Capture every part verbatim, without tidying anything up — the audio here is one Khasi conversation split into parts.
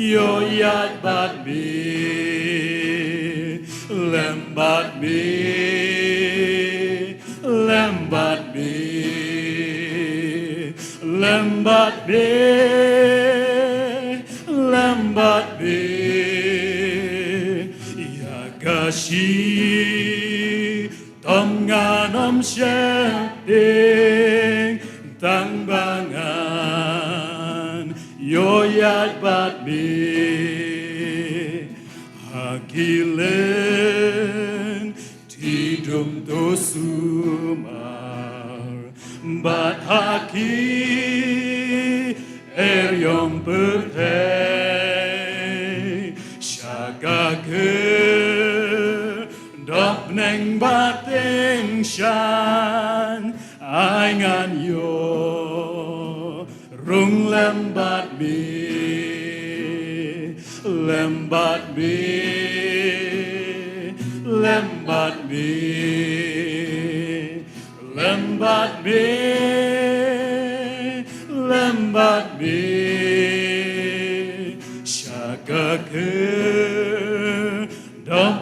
Ïoh ïaid bad me, lem bad me, lem bad me, lem bad me, lem bad me. Ïa ka shitom ngan ym sheptieng tang ba ngan ïoh ïaid bad me ha ki lynti dum to sumar bad ha ki eriong pyrthei. Sha ka khyrdop bneng bad tyngshaiñ ai ngan ïoh rung lem bad me, lem bad me, lem bad me, lem bad me, lem bad me. Sha ka khyrdop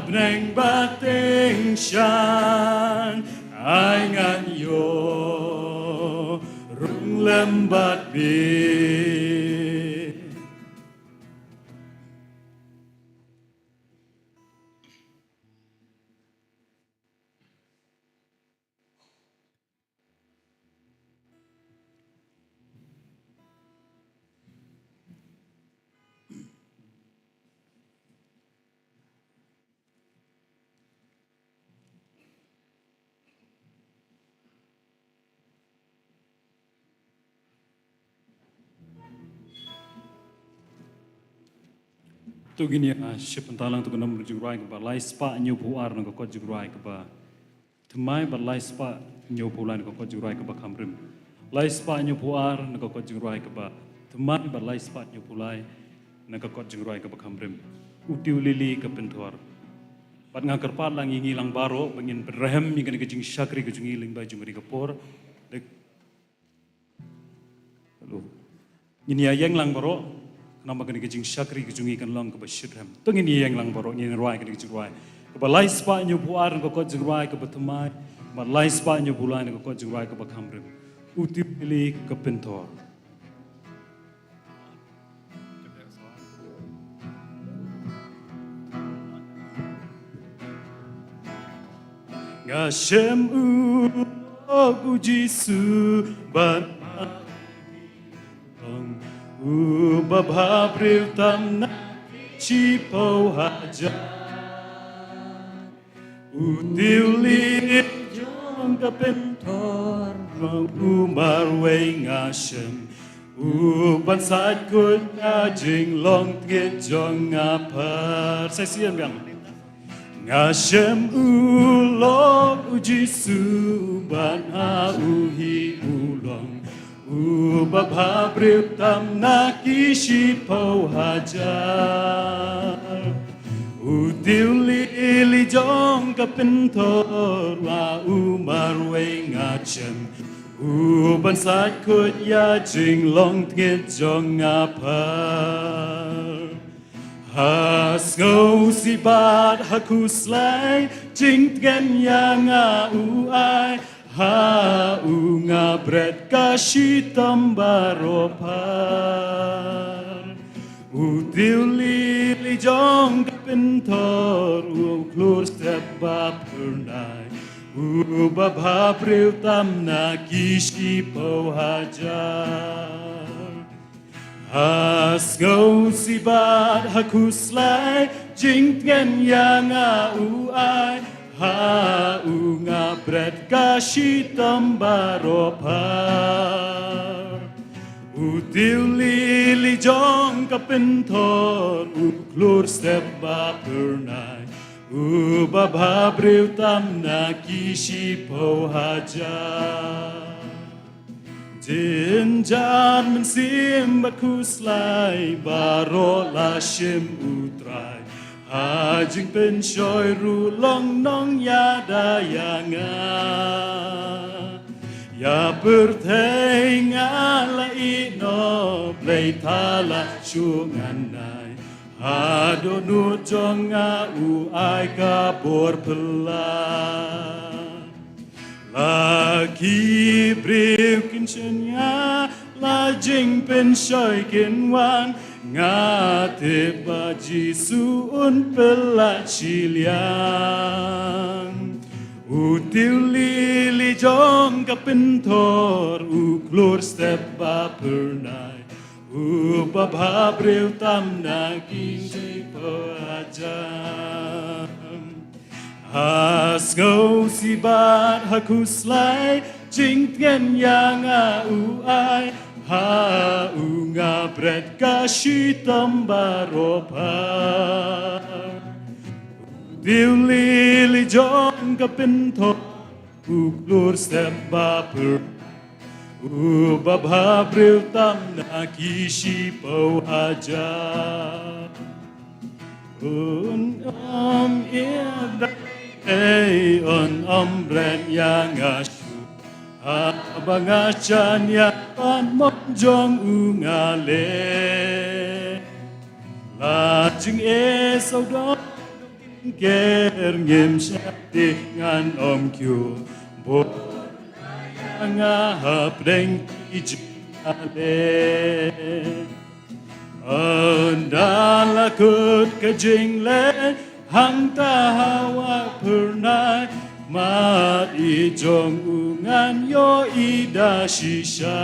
bneng bad tyngshaiñ ai ngan ïoh rung lem bad me. To ngin ïa shim bynta lang, to ka nong jingrwai kaba lai spah hynñiew phew ar na ka kot jingrwai kaba thymmai bad lai spah hynñiew phew lai na ka kot jingrwai kaba kham rim. Lai spah hynñiew phew ar na ka kot jingrwai kaba thymmai bad lai spah hynñiew phew lai na ka kot jingrwai kaba kham rim. U Tiew Lili ka Pynthor. Bad nga kyrpad lang ïa ngi lang baroh ba ngin pynrhem ïa kane ka jingshakri ka jong ngi lyngba jong kane ka por. Hello. Ngin ïa ïeng lang baroh, namar kane ka jingshakri ka jong ngi kan long kaba shitrhem. To ngin ïa ïeng lang baroh, ngin rwai kane ka jingrwai. Kaba lai spah hynñiew phew ar na ka kot jingrwai kaba thymmai, bad lai spah hynñiew phew lai na ka kot jingrwai kaba kham rim. U Tiew Lili ka Pynthor. Nga shem u lok u Jisu bad ma u ba bha briew tam na ki shiphew hajar. U Tiew Lili jong ka Pynthor, u marwei nga shem, u ban sait khuid ïa jinglong tngit jong nga phar. Sa shisien biang. Nga shem u lok u Jisu bad ha u hi u long, u ba bha briew tam na ki shiphew hajar. U Tiew Lili jong ka Pynthor, ha u marwei nga shem, u ban sait khuid ïa jinglong tngit jong nga phar. Ha sngewsih bad ha khuslai, jingtngen ïa nga u ai, ha u nga bret ka shitom baroh phar. U Tiew Lili jong ka Pynthor, u khlur step ba phyrnai, u ba bha briew tam na ki shiphew hajar. Ha sngewsih bad ha khuslai, jingtngen ïa nga u ai, ha u nga bret ka shitom baroh phar. U Tiew Lili jong ka Pynthor, u khlur step ba phyrnai, u ba bha briew tam na ki shiphew hajar. Jynjar mynsiem bad khuslai, baroh la shim u Trai, ha jingpynshoi ruh long nongïada ïa nga. Ïa pyrthei nga la ïeh noh, Blei thala shu ngan ai. Ha dohnud jong nga u ai ka bor phylla. La ki briew kin shaniah, la jingpynshoi kin wan, nga tip ba Jisu un pynlait shiliang. U tiew lili jong ka pynthor, u khlur step ba phyrnai, u babha briew tam na ki shiphew hajar. Ha sngewsih bad ha khuslai, jingtngen ïa nga u ai, ha u nga bret ka shitom baroh pha. Tiew lili jong ka pynthor, u khlur step ba phyrnai, u babha briew tam na ki shiphew hajar. Un ym ïeh, ei, un ym bret ïa nga shuh, haba nga shaniah bad mon jong u nga leh. La jingeh sawdong ker ngim shah te ngan ym kiew, bor ïa nga hapdeng ki jingïaleh. Ynda la kut ka jingleh, hangta ha wah phyrnai, mad i jong u ngan ïohi da shisha.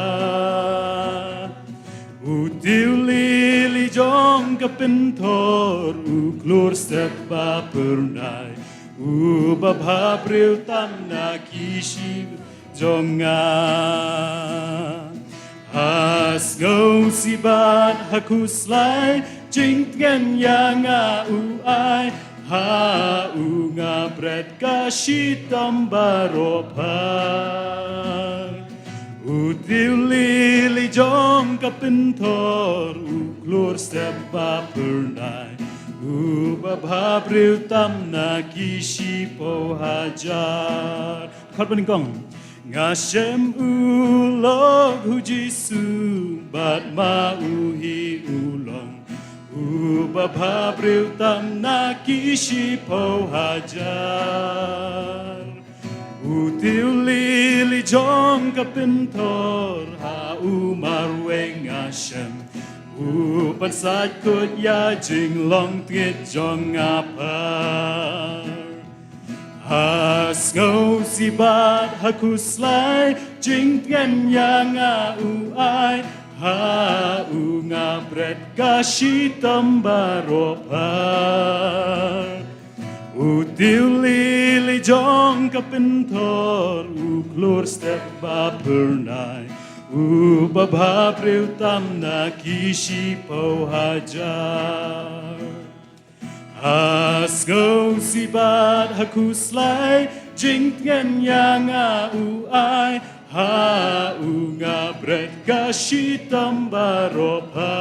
U tiew lili jong ka pynthor, u khlur step ba phyrnai, u babha briew tam na ki shi jong nga. Ha sngewsih bad ha khuslai, jingtngen ïa nga u ai, ha u nga bret ka shitom baroh pha. U tiew lili jong ka pynthor, u khlur step ba phyrnai, u babha briew tam na ki shiphew hajar. Khot banyngkong. Nga shem u lok u Jisu, bad ma u hi u long, u babha briew tam na ki shiphew hajar. U tiew lili jong ka pynthor, ha u marwei nga shem, u pynsait kut ïa jinglong tngit jong nga phar. Ha sngewsih bad ha khuslai, jingtngen ïa nga u ai, ha u nga bret ka shitom baroh pha. U tiew lili jong ka pynthor, u khlur step ba phyrnai, u babha briew tam na ki shiphew hajar. Ha sngewsih bad ha khuslai, jingtngen ïa nga u ai, ha u nga bret ka shitom baroh pha.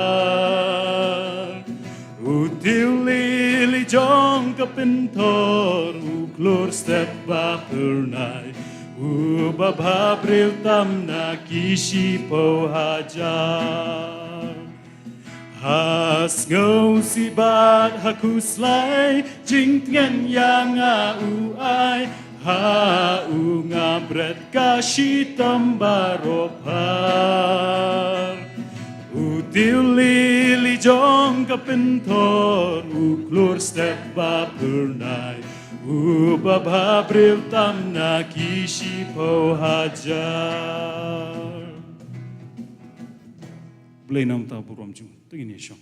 U tiew lili jong ka pynthor, u khlur step ba phyrnai, u babha briew tam na ki shiphew hajar. Ha sngewsih bad ha khuslai, jingtngen ïa nga u ai, ha u nga bret ka shitom baroh pha. U tiew lili jong ka pynthor, u khlur step ba phyrnai, u babha briew tam na ki shiphew hajar. Blei namar ka burom jong u. To ngin ïa shong.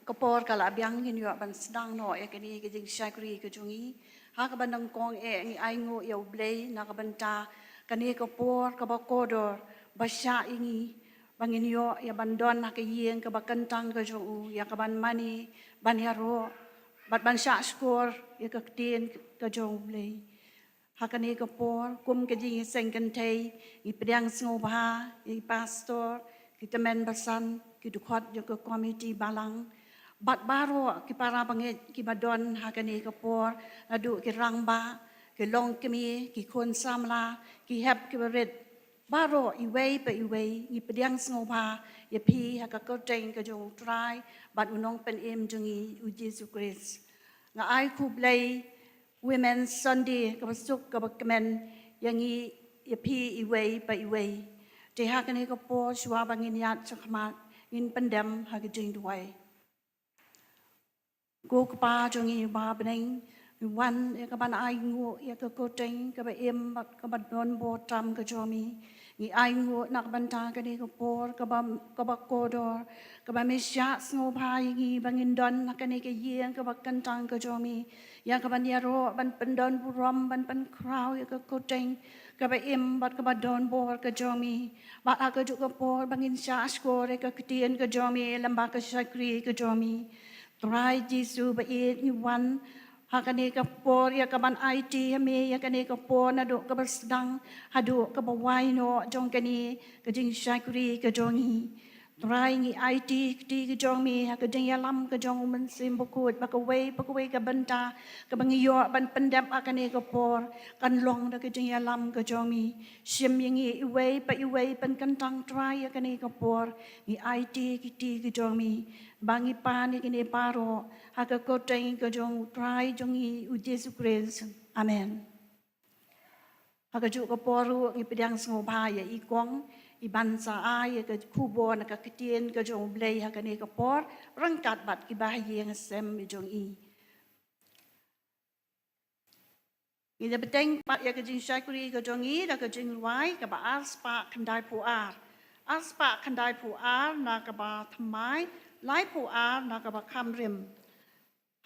Ka por ka la biang, ngin ïoh ban sdang noh ïa kane ka jingshakri ka jong ngi. Ha kaba nyngkong eh ngi ainguh ïa U Blei na ka bynta kane ka por kaba kordor ba shah ïa ngi ba ngin ïoh ïa ban don ha ka ïing kaba kyntang ka jong u, ïa kaban mane, ban ïaroh bad ban shah shkor ïa ka ktien ka jong U Blei. Ha kane ka por, kum ka jingïaseng kynthei, ngi pdiang sngewbha ïa ki pastor, ki tymmen basan, ki dkhot jong ka komiti balang, bad baroh ki para bangeit kiba don ha kane ka por, naduh ki rangbah, ki longkmie, ki khun samla, ki hep kiba rit, baroh iwei pa iwei, ngi pdiang sngewbha ïa phi ha ka kyrteng ka jong U Trai bad U Nongpynim jong ngi U Jisu Khrist. Nga ai khublei Women's Sunday kaba suk kaba kmen ïa ngi, ïa phi iwei pa iwei. Te ha kane ka por, shuwa ba ngin ïaid shakhmat, ngin pyndem ha ka jingduwai. Ko Kpa jong ngi ba ha bneng, ngi wan ïa ka ban ainguh ïa ka kyrteng kaba im bad kaba donbor tam ka jong mi. Ngi ainguh na ka bynta kane ka por kaba, kaba kordor, kaba me shah sngewbha ïa ngi ba ngin don ha kane ka ïing kaba kyntang ka jong mi. Ïa ka ban ïaroh, ban pyndonburom, ban pynkhraw ïa ka kyrteng kaba im bad kaba donbor ka jong mi. Bad ha kajuh ka por ba ngin shah shkor ïa ka ktien ka jong mi lem bad ka shakri ka jong mi. Trai Jisu ba ïeit, ngi wan ha kane ka por ïa ka ban aiti ha me ïa kane ka por, naduh kaba sdang haduh kaba wai noh jong kane ka jingshakri ka jong ngi. Trai, ngi aiti kti ka jong mi ha ka jingïalam ka jong U Mynsiem Bakhuid, ba kawei pa kawei ka bynta kaba ngi ïoh ban pyndep ha kane ka por kan long da ka jingïalam ka jong mi. Shim ïa ngi iwei pa iwei, pynkyntang Trai ïa kane ka por. Ngi aiti kti ka jong mi, ba ngi pan ïa kine baroh ha ka kyrteng ka jong U Trai jong ngi U Jisu Khrist. Amen. Ha kajuh ka por ruh ngi pdiang sngewbha ïa i kong, i ban sa ai ïa ka khubor na ka ktien ka jong U Blei ha kane ka por, ryngkat bad ki bahaïing hasem jong i. Ngi da bteng pat ïa ka jingshakri ka jong i da ka jingrwai kaba arspah khyndaiphew ar. Arspah khyndaiphew ar na kaba thymmai, laiphew ar na kaba khamrim.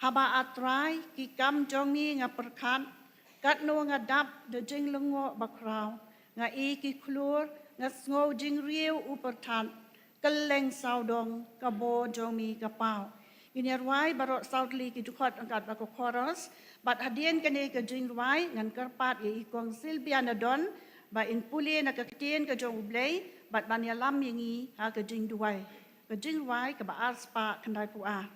Haba, A Trai, ki kam jong mi nga pyrkhat, katno nga dap da jinglyngngoh bakhraw, nga i ki khlur, nga sngew jingriew u pyrthat, kylleng sawdong ka bor jong mi ka paw. Ngin ïa rwai baroh saw tylli ki dkhot ryngkat bad ka chorus, bad hadien kane ka jingrwai ngan kyrpad ïa i kong Sylvia Nadon ba in pule na ka ktien ka jong U Blei, bad ban ïalam ïa ngi ha ka jingduwai. Ka jingrwai kaba arspah khyndaiphew ar.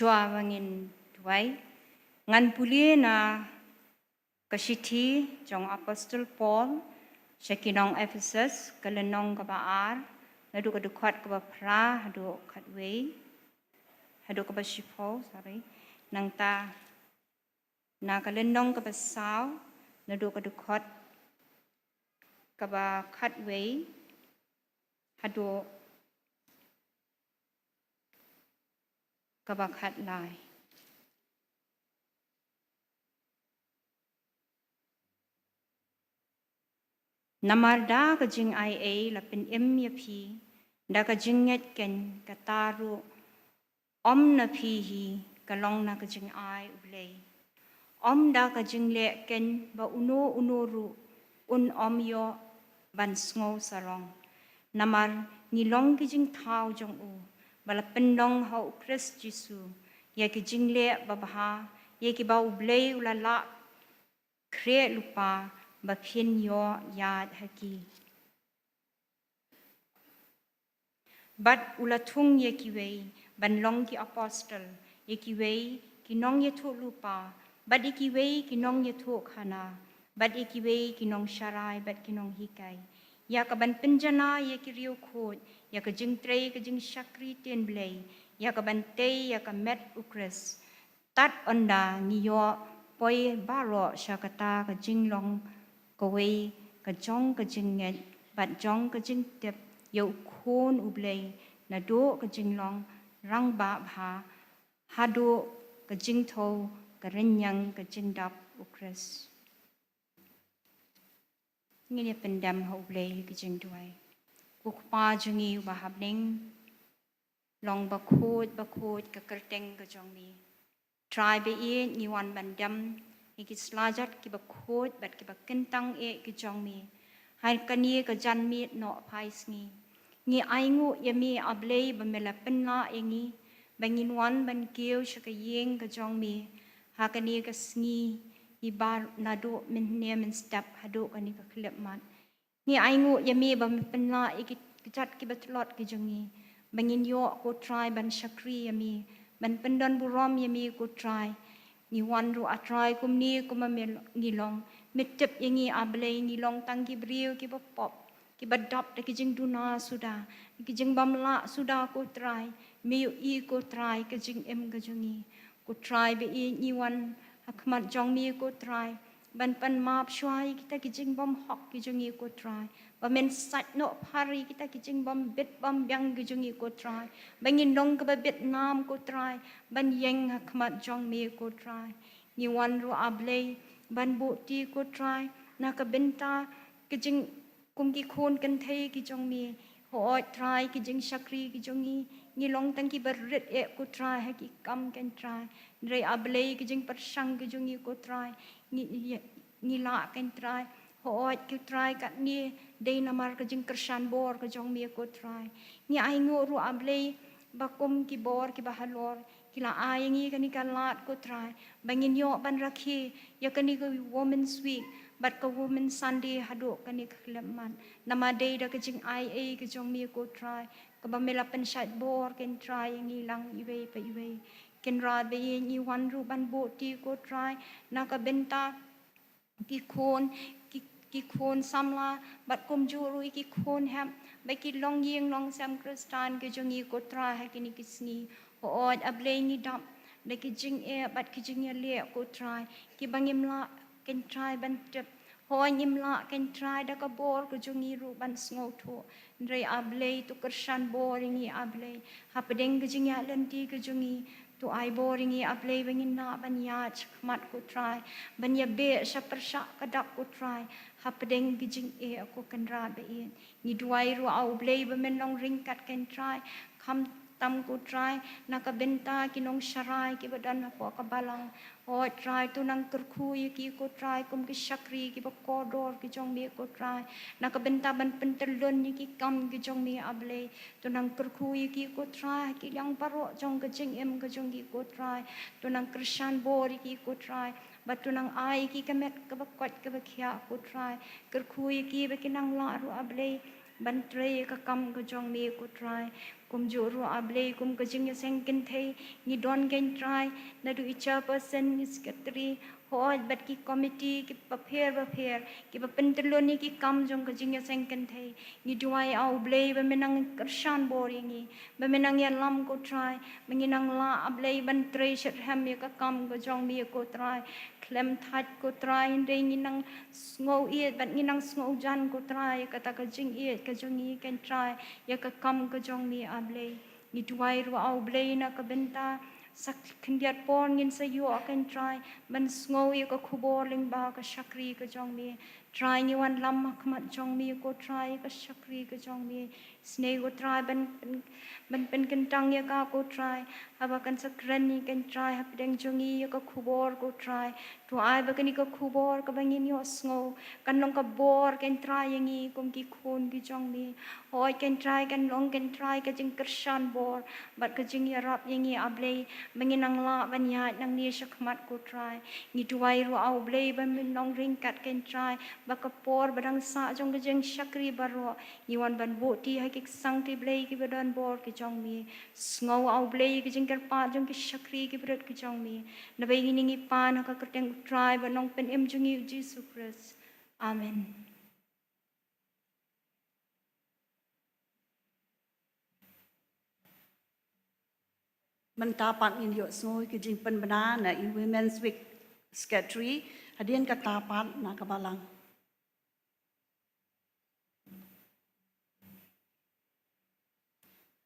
Shuwa ba ngin duwai, ngan pule na ka shithi jong Apostol Paul sha ki nong Ephesus, ka lynnong kaba ar, naduh ka dkhot kaba phra haduh khatwei, haduh kaba shiphew, sorry. Nangta na ka lynnong kaba saw, naduh ka dkhot kaba khatwei haduh kaba khatlai. Namar da ka jingai ei la pynim ïa phi, da ka jingngeit keiñ kata ruh ym na phi hi, ka long na ka jingai U Blei. Ym da ka jingleh keiñ ba uno uno ruh un ym ïoh ban sngew sarong. Namar ngi long ki jingthaw jong u, ba la pynlong ha U Khrist Jisu, ïa ki jingleh babha, ïa kiba U Blei u la lah khreh lypa ba phin ïoh ïaid ha ki. Bad u la thung ïa kiwei ban long ki apostol, ïa kiwei ki nongïathuhlypa, bad ïa kiwei ki nongïathuhkhana, bad ïa kiwei ki nongsharai bad ki nonghikai, ïa ka ban pynjanai ïa ki riewkhuid ïa ka jingtrei ka jingshakri ktien Blei, ïa ka ban tei ïa ka met U Khrist. Tad ynda ngi ïoh poi baroh sha kata ka jinglong kawei ka jong ka jingngeit bad jong ka jingtip ïa U Khun U Blei, naduh ka jinglong rangbah bha haduh ka jingthew ka rynïeng ka jingdap U Khrist. Ngin ïa pyndem ha U Blei ha ka jingduwai. Ko Kpa jong ngi uba ha bneng, long bakhuid bakhuid ka kyrteng ka jong me. Trai ba ïeit, ngi wan ban dem ïa ki slajat kiba khuid bad kiba kyntang eh ki jong me ha kane ka janmiet nohphai sngi. Ngi ainguh ïa me A Blei ba me la pynlah ïa ngi ba ngin wan ban kiew sha ka ïing ka jong me ha kane ka sngi, iba naduh mynhynne mynstep haduh kane ka khyllipmat. Ngi ainguh ïa me ba me pynlah ïa ki kjat kiba tlot ki jong ngi ba ngin ïoh, ko Trai, ban shakri ïa me, ban pyndonburom ïa me, ko Trai. Ngi wan ruh, A Trai, kumne kumba me, ngi long. Me tip ïa ngi, A Blei, ngi long tang ki briew kiba pop, kiba dap da ki jingduna suda, ki jingbymlah suda, ko Trai. Me ïohi, ko Trai, ka jingim ka jong ngi. Ko Trai ba ïeit, ngi wan ha khmat jong me, ko Trai, ban pan map shuwa ïa kita ki jingbymhok ki jong ngi, ko Trai, ba men sait noh phar ïa kita ki jingbym bit bym biang ki jong ngi, ko Trai, ba ngin long kaba bit nam, ko Trai, ban ïeng ha khmat jong me, ko Trai. Ngi wan ruh, A Blei, ban buh ti, ko Trai, na ka bynta ka jing kum ki khun kynthei ki jong me. Hooid Trai, ki jingshakri ki jong ngi, ngi long tang kiba rit eh, ko Trai, ha ki kam, ko Trai. Hynrei A Blei, ki jingpyrshang ki jong ngi, ko Trai, ngi, ngi, ngi lah, ko Trai. Hooid, ko Trai, katne dei namar ka jingkyrshan bor ka jong me, ko Trai. Ngi ainguh ruh, A Blei, ba kum ki bor kiba halor ki la ai ïa ngi kane ka lad, ko Trai, ba ngin ïoh ban rakhe ïa kane ka Women's Week bad ka Women's Sunday haduh kane ka khyllipmat. Namar dei da ka jingai ei ka jong me, ko Trai, kaba me la pynshait bor, ko Trai, ïa ngi lang iwei pa iwei. Ko Trai ba ïeit, ngi wan ruh ban buh ti, ko Trai, na ka bynta ki khun, ki, ki khun samla, bad kumjuh ruh ïa ki khun hep, bad ki longïing longsem Khristan ki jong ngi, ko Trai, ha kine ki sngi. Hooid A Blei, ngi dap da ki jingeh bad ki jingïaleh, ko Trai, kiba ngim lah, ko Trai, ban tip. Hooid ngim lah, ko Trai, da ka bor ka jong ngi ruh ban sngewthuh. Hynrei A Blei, to kyrshan bor ïa ngi, A Blei, hapdeng ka jingïaid lynti ka jong ngi. To ai bor ïa ngi, A Blei, ba ngin lah ban ïaid sha khmat, ko Trai, ban ïabeh sha pyrshah ka dak, ko Trai, hapdeng ki jingeh, ko Kynrad ba ïeit. Ngi duwai ruh, A Blei, ba men long ryngkat, ko Trai, khamtam, ko Trai, na ka bynta ki nongsharai kiba don hapoh ka balang. Hooid Trai, to nang kyrkhu ïa ki, ko Trai, kum ki shakri kiba kordor ki jong me, ko Trai, na ka bynta ban pyntyllun ïa ki kam ki jong me, A Blei. To nang kyrkhu ïa ki, ko Trai, ha ki liang baroh jong ka jingim ka jong ki, ko Trai. To nang kyrshan bor ïa ki, ko Trai, bad to nang ai ïa ki ka met kaba koit kaba khiah, ko Trai. Kyrkhu ïa ki ba kin nang lah ruh, A Blei, ban trei ïa ka kam ka jong me, ko Trai. Kumjuh ruh A Blei kum ka jingïaseng kynthei ngi don, ko Trai, naduh i chairperson, i secretary, hooid bad ki committee kiba pher bapher kiba pyntyllun ïa ki kam jong ka jingïaseng kynthei. Ngi duwai A Blei ba men nang kyrshan bor ïa ngi, ba men nang ïalam ko Trai, ba ngin nang lah A Blei ban trei shitrhem ïa ka kam ka jong me ko Trai. Khlem thait ko Trai, hynrei ngin nang sngew ïeit bad ngin nang sngew jan ko Trai ïa kata ka jingïeit ka jong ngi ko Trai ïa ka kam ka jong me A Blei. Ngi duwai ruh A Blei na ka bynta sa khyndiat por ngin sa ïoh ko Trai ban sngew ïa ka khubor lyngba ka shakri ka jong me. Trai ngi wanlam ha khmat jong me ko Trai ïa ka shakri ka jong me. Sngewbha ko Trai ban, ban, ban pynkyntang ïa ka ko Trai, haba kan sa kren ïa ko Trai hapdeng jong ngi ïa ka khubor ko Trai. To ai ba kane ka khubor kaba ngin ïohsngew kan long ka bor ko Trai ïa ngi kum ki khun ki jong me. Hooid ko Trai, kan long ko Trai ka jingkyrshan bor bad ka jingïarap ïa ngi A Blei, ba ngin nang lah ban ïaid nangne sha khmat ko Trai. Ngi duwai ruh A Blei ba men long ryngkat ko Trai, ba ka por ba dang sah jong ka jingshakri baroh ngi wan ban buh kti ha ki ksangkti Blei kiba don bor ki jong me. Sngew A Blei ka jingkyrpad jong ki shakri kiba rit ki jong me. Naba ïa kine ngi pan ha ka kyrteng u Trai bad Nongpynim jong ngi u Jisu Khrist. Amen. Mynta pat ngin ïohsngew ïa ka jingpynbna na i Women's Week Secretary, hadien kata pat na ka balang.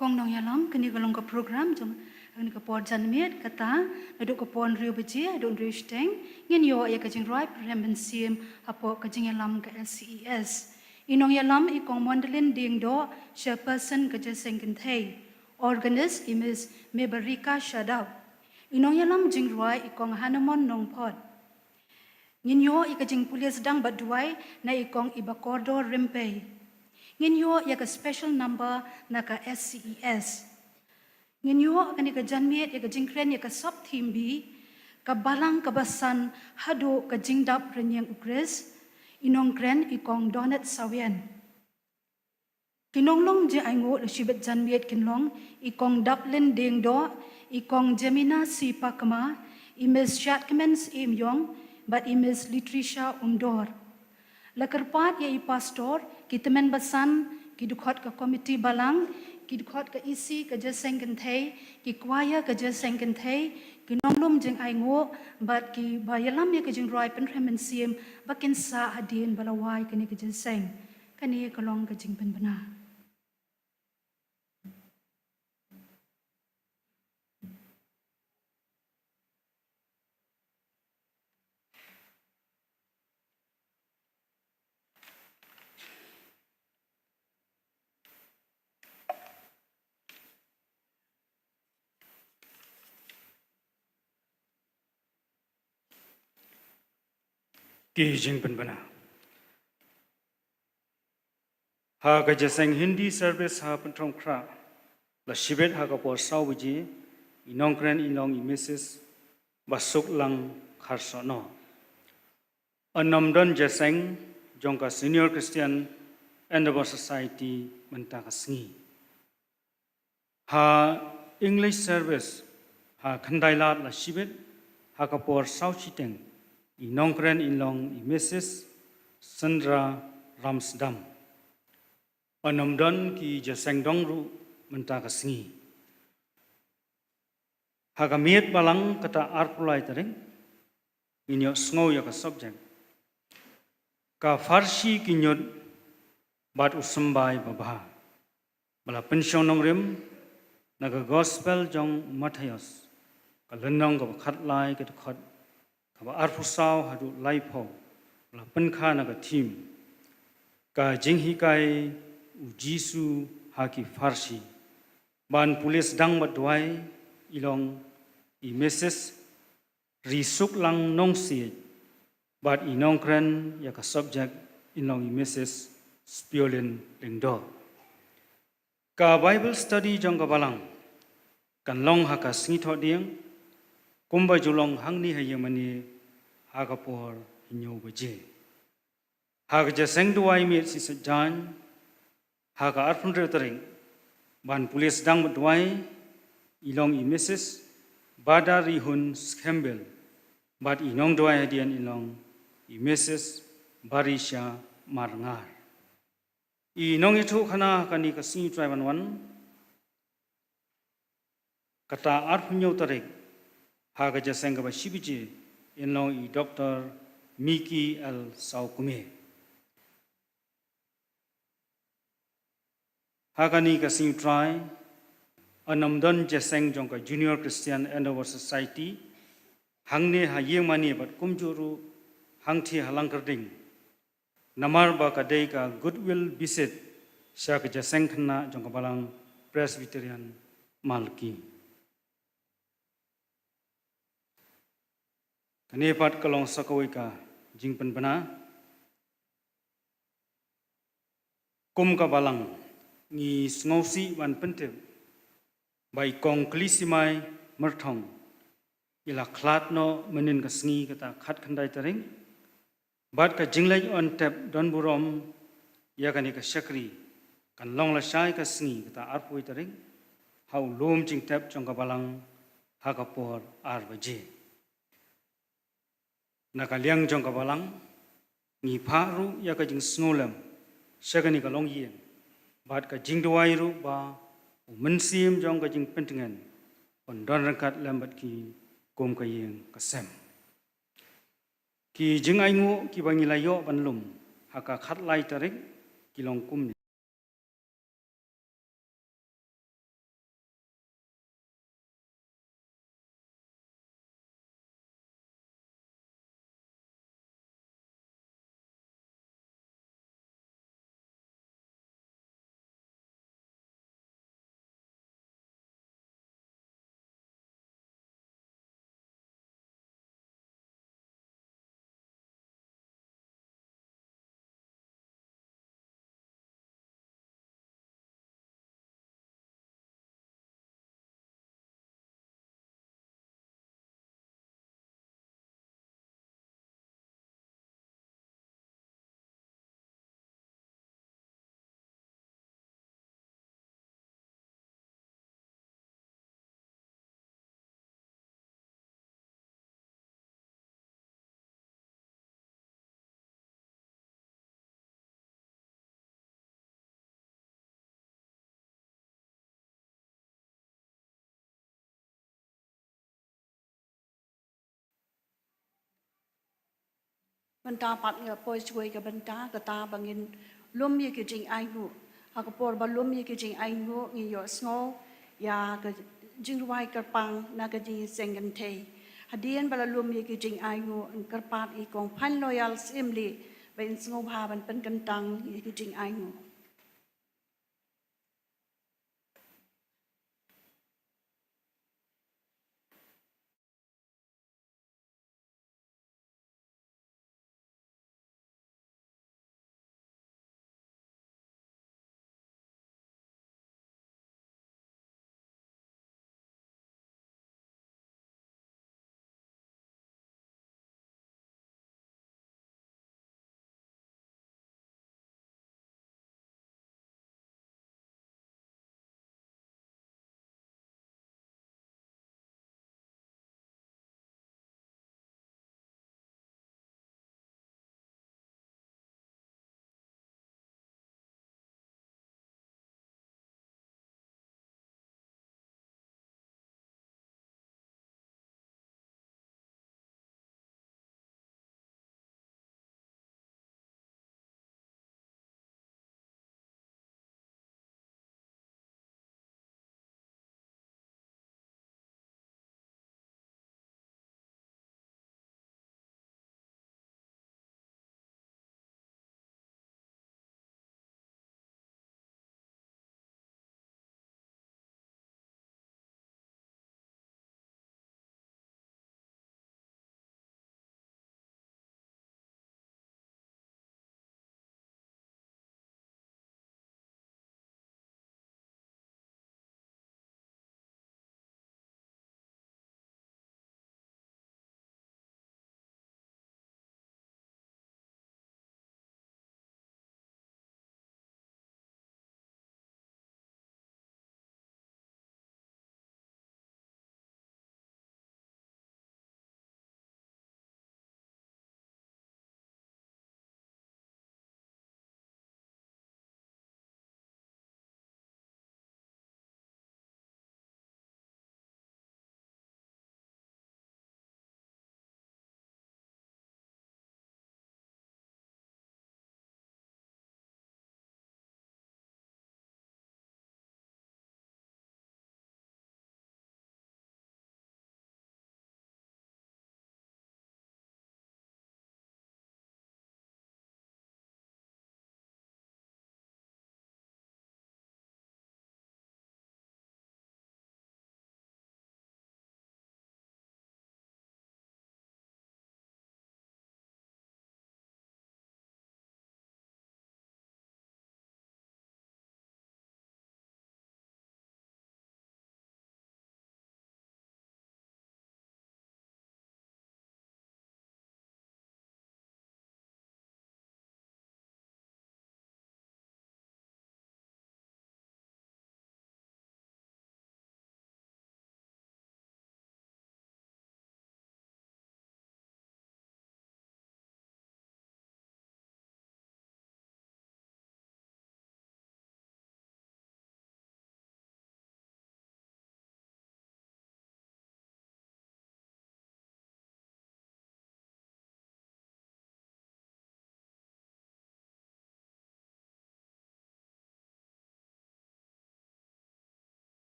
Ko nongïalam, kane ka long ka program jong kane ka por janmiet, kata naduh ka por hynriew baje haduh hynriew shiteng, ngin ïoh ïa ka jingrwai pynrem mynsiem hapoh ka jingïalam ka S C E S. I nongïalam i Kong Mondalin Diengdoh, Chairperson ka Jingïaseng Kynthei. Organist i Miss Mebarika Shadap. I nongïalam jingrwai i Kong Hanamon Nongpot. Ngin ïoh ïa ka jingpule sdang bad duwai na i Kong Ibakordor Rympei. Ngin ïoh ïa ka special number na ka S C E S. Ngin ïoh kane ka janmiet ïa ka jingkren ïa ka sub theme B, ka balang kaba san haduh ka jingdap rynïeng u Khrist. I nongkren i Kong Donat Sawian. Ki nonglong jingainguh la shibit janmiet kin long i Kong Daplin Diengdoh, i Kong Jemina Sipakma, i Miss Shatkmen Syiemïong bad i Miss Litrisha Umdor. La kyrpad ïa i pastor, ki tymmen basan, ki dkhot ka komiti balang, ki dkhot ka E C ka Jingïaseng Kynthei, ki kwaya ka Jingïaseng Kynthei, ki nonglong jingainguh bad kiba ïalam ïa ka jingrwai pynrem mynsiem ba kin sah hadien ba la wai kane ka jingïaseng. Kane ka long ka jingpynbna. Ki jingpynbna. Ha ka jingïaseng Hindi service ha Pynthorumkhrah, la shibit ha ka por saw baje, i nongkren in long i Missus Basuklang Kharsohnoh. Yn ym don jingïaseng jong ka Senior Christian Endeavour Society mynta ka sngi. Ha English service ha Khyndailad la shibit ha ka por saw shiteng, i nongkren in long i Missus Sandra Ramsdam. Yn ym don ki jingïaseng dong ruh mynta ka sngi. Ha ka miet balang kata arphew lai tarik, ngin ïohsngew ïa ka subject: Ka Pharshi ki Ñiut bad u Symbai Babha. Ba la pynshong nongrim na ka Gospel jong u Mathaios, ka lynnong kaba khatlai, ka dkhot kaba arphew saw haduh laiphew. Ba la pynkha na ka theme: Ka Jinghikai u Jisu ha ki Pharshi. Ban pule sdang bad duwai i long i Missus Risuklang Nongsiej, bad i nongkren ïa ka subject in long i Missus Spiolin Lyngdoh. Ka Bible study jong ka balang kan long ha ka sngi Thohdieng, kumba ju long hangne ha ïingmane, ha ka por hynñiew baje. Ha ka jingïaseng duwai miet shisha jan, ha ka arphew hynriew tarik, Ban pule sdang bad duwai i long i Mrs Badarihun Skhembel, bad i nongduwai hadien i long i Mrs Barisha Marngar. I nongïathuhkhana ha kane ka sngi U Trai ban wan, kata arphew hynñiew tarik, ha ka jingïaseng kaba shi baje, in long i Doctor Miki L Sawkmie. Ha kane ka sngi U Trai, yn ym don jingïaseng jong ka Junior Christian Endeavour Society hangne ha ïingmane bad kumjuh ruh hangthie ha Langkyrding, namar ba ka dei ka goodwill visit sha ka jingïaseng khynnah jong ka Balang Presbyterian Malki. Kane pat ka long sa kawei ka jingpynbna. Kum ka Balang, ngi sngewsih ban pyntip ba i Kong Klissimai Myrthong i la khlad noh mynhynnin ka sngi, kata khatkhyndai tarik, bad ka jingleit yn tep donburom ïa kane ka shakri kan long lashai ka sngi, kata arphew tarik, ha u lum jingtep jong ka Balang ha ka por ar baje. Na ka liang jong ka Balang, ngi phah ruh ïa ka jingsngewlem sha kane ka longïing bad ka jingduwai ruh ba u mynsiem jong ka jingpyntngen un don ryngkat lem bad ki kum ka ïing ka sem. Ki jingainguh kiba ngi la ïoh ban lum ha ka khatlai tarik ki long kumne. Mynta pat ngi la poi shuwa ïa ka bynta kata ba ngin lum ïa ki jingainguh. Ha ka por ba lum ïa ki jingainguh ngi ïohsngew ïa ka jingrwai kyrpang na ka jingïaseng kynthei. Hadien ba la lum ïa ki jingainguh, yn kyrpad ïa i Kong Phan Loyal Syiemlieh ba in sngewbha ban pynkyntang ïa ki jingainguh.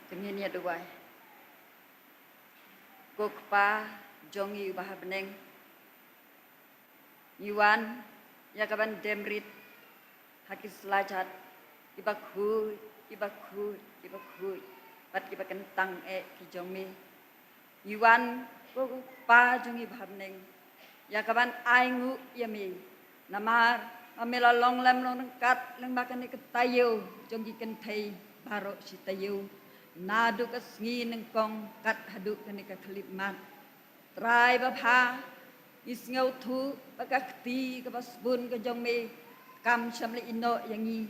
Te ngin ïa duwai. Ko Kpa jong ngi uba ha bneng, ngi wan ïa ka ban dem rit ha ki slajat kiba khuid, kiba khuid, kiba khuid bad kiba kyntang eh ki jong me. Ngi wan, ko Kpa jong ngi ba ha bneng, ïa ka ban ainguh ïa me. Namar ba me la long lem long ryngkat lyngba kane ka taïew jong ki kynthei baroh shi taïew, naduh ka sngi nyngkong kat haduh kane ka khyllipmat. Trai babha, ngi sngewthuh ba ka kti kaba sbun ka jong me kam shym la ïehnoh ïa ngi.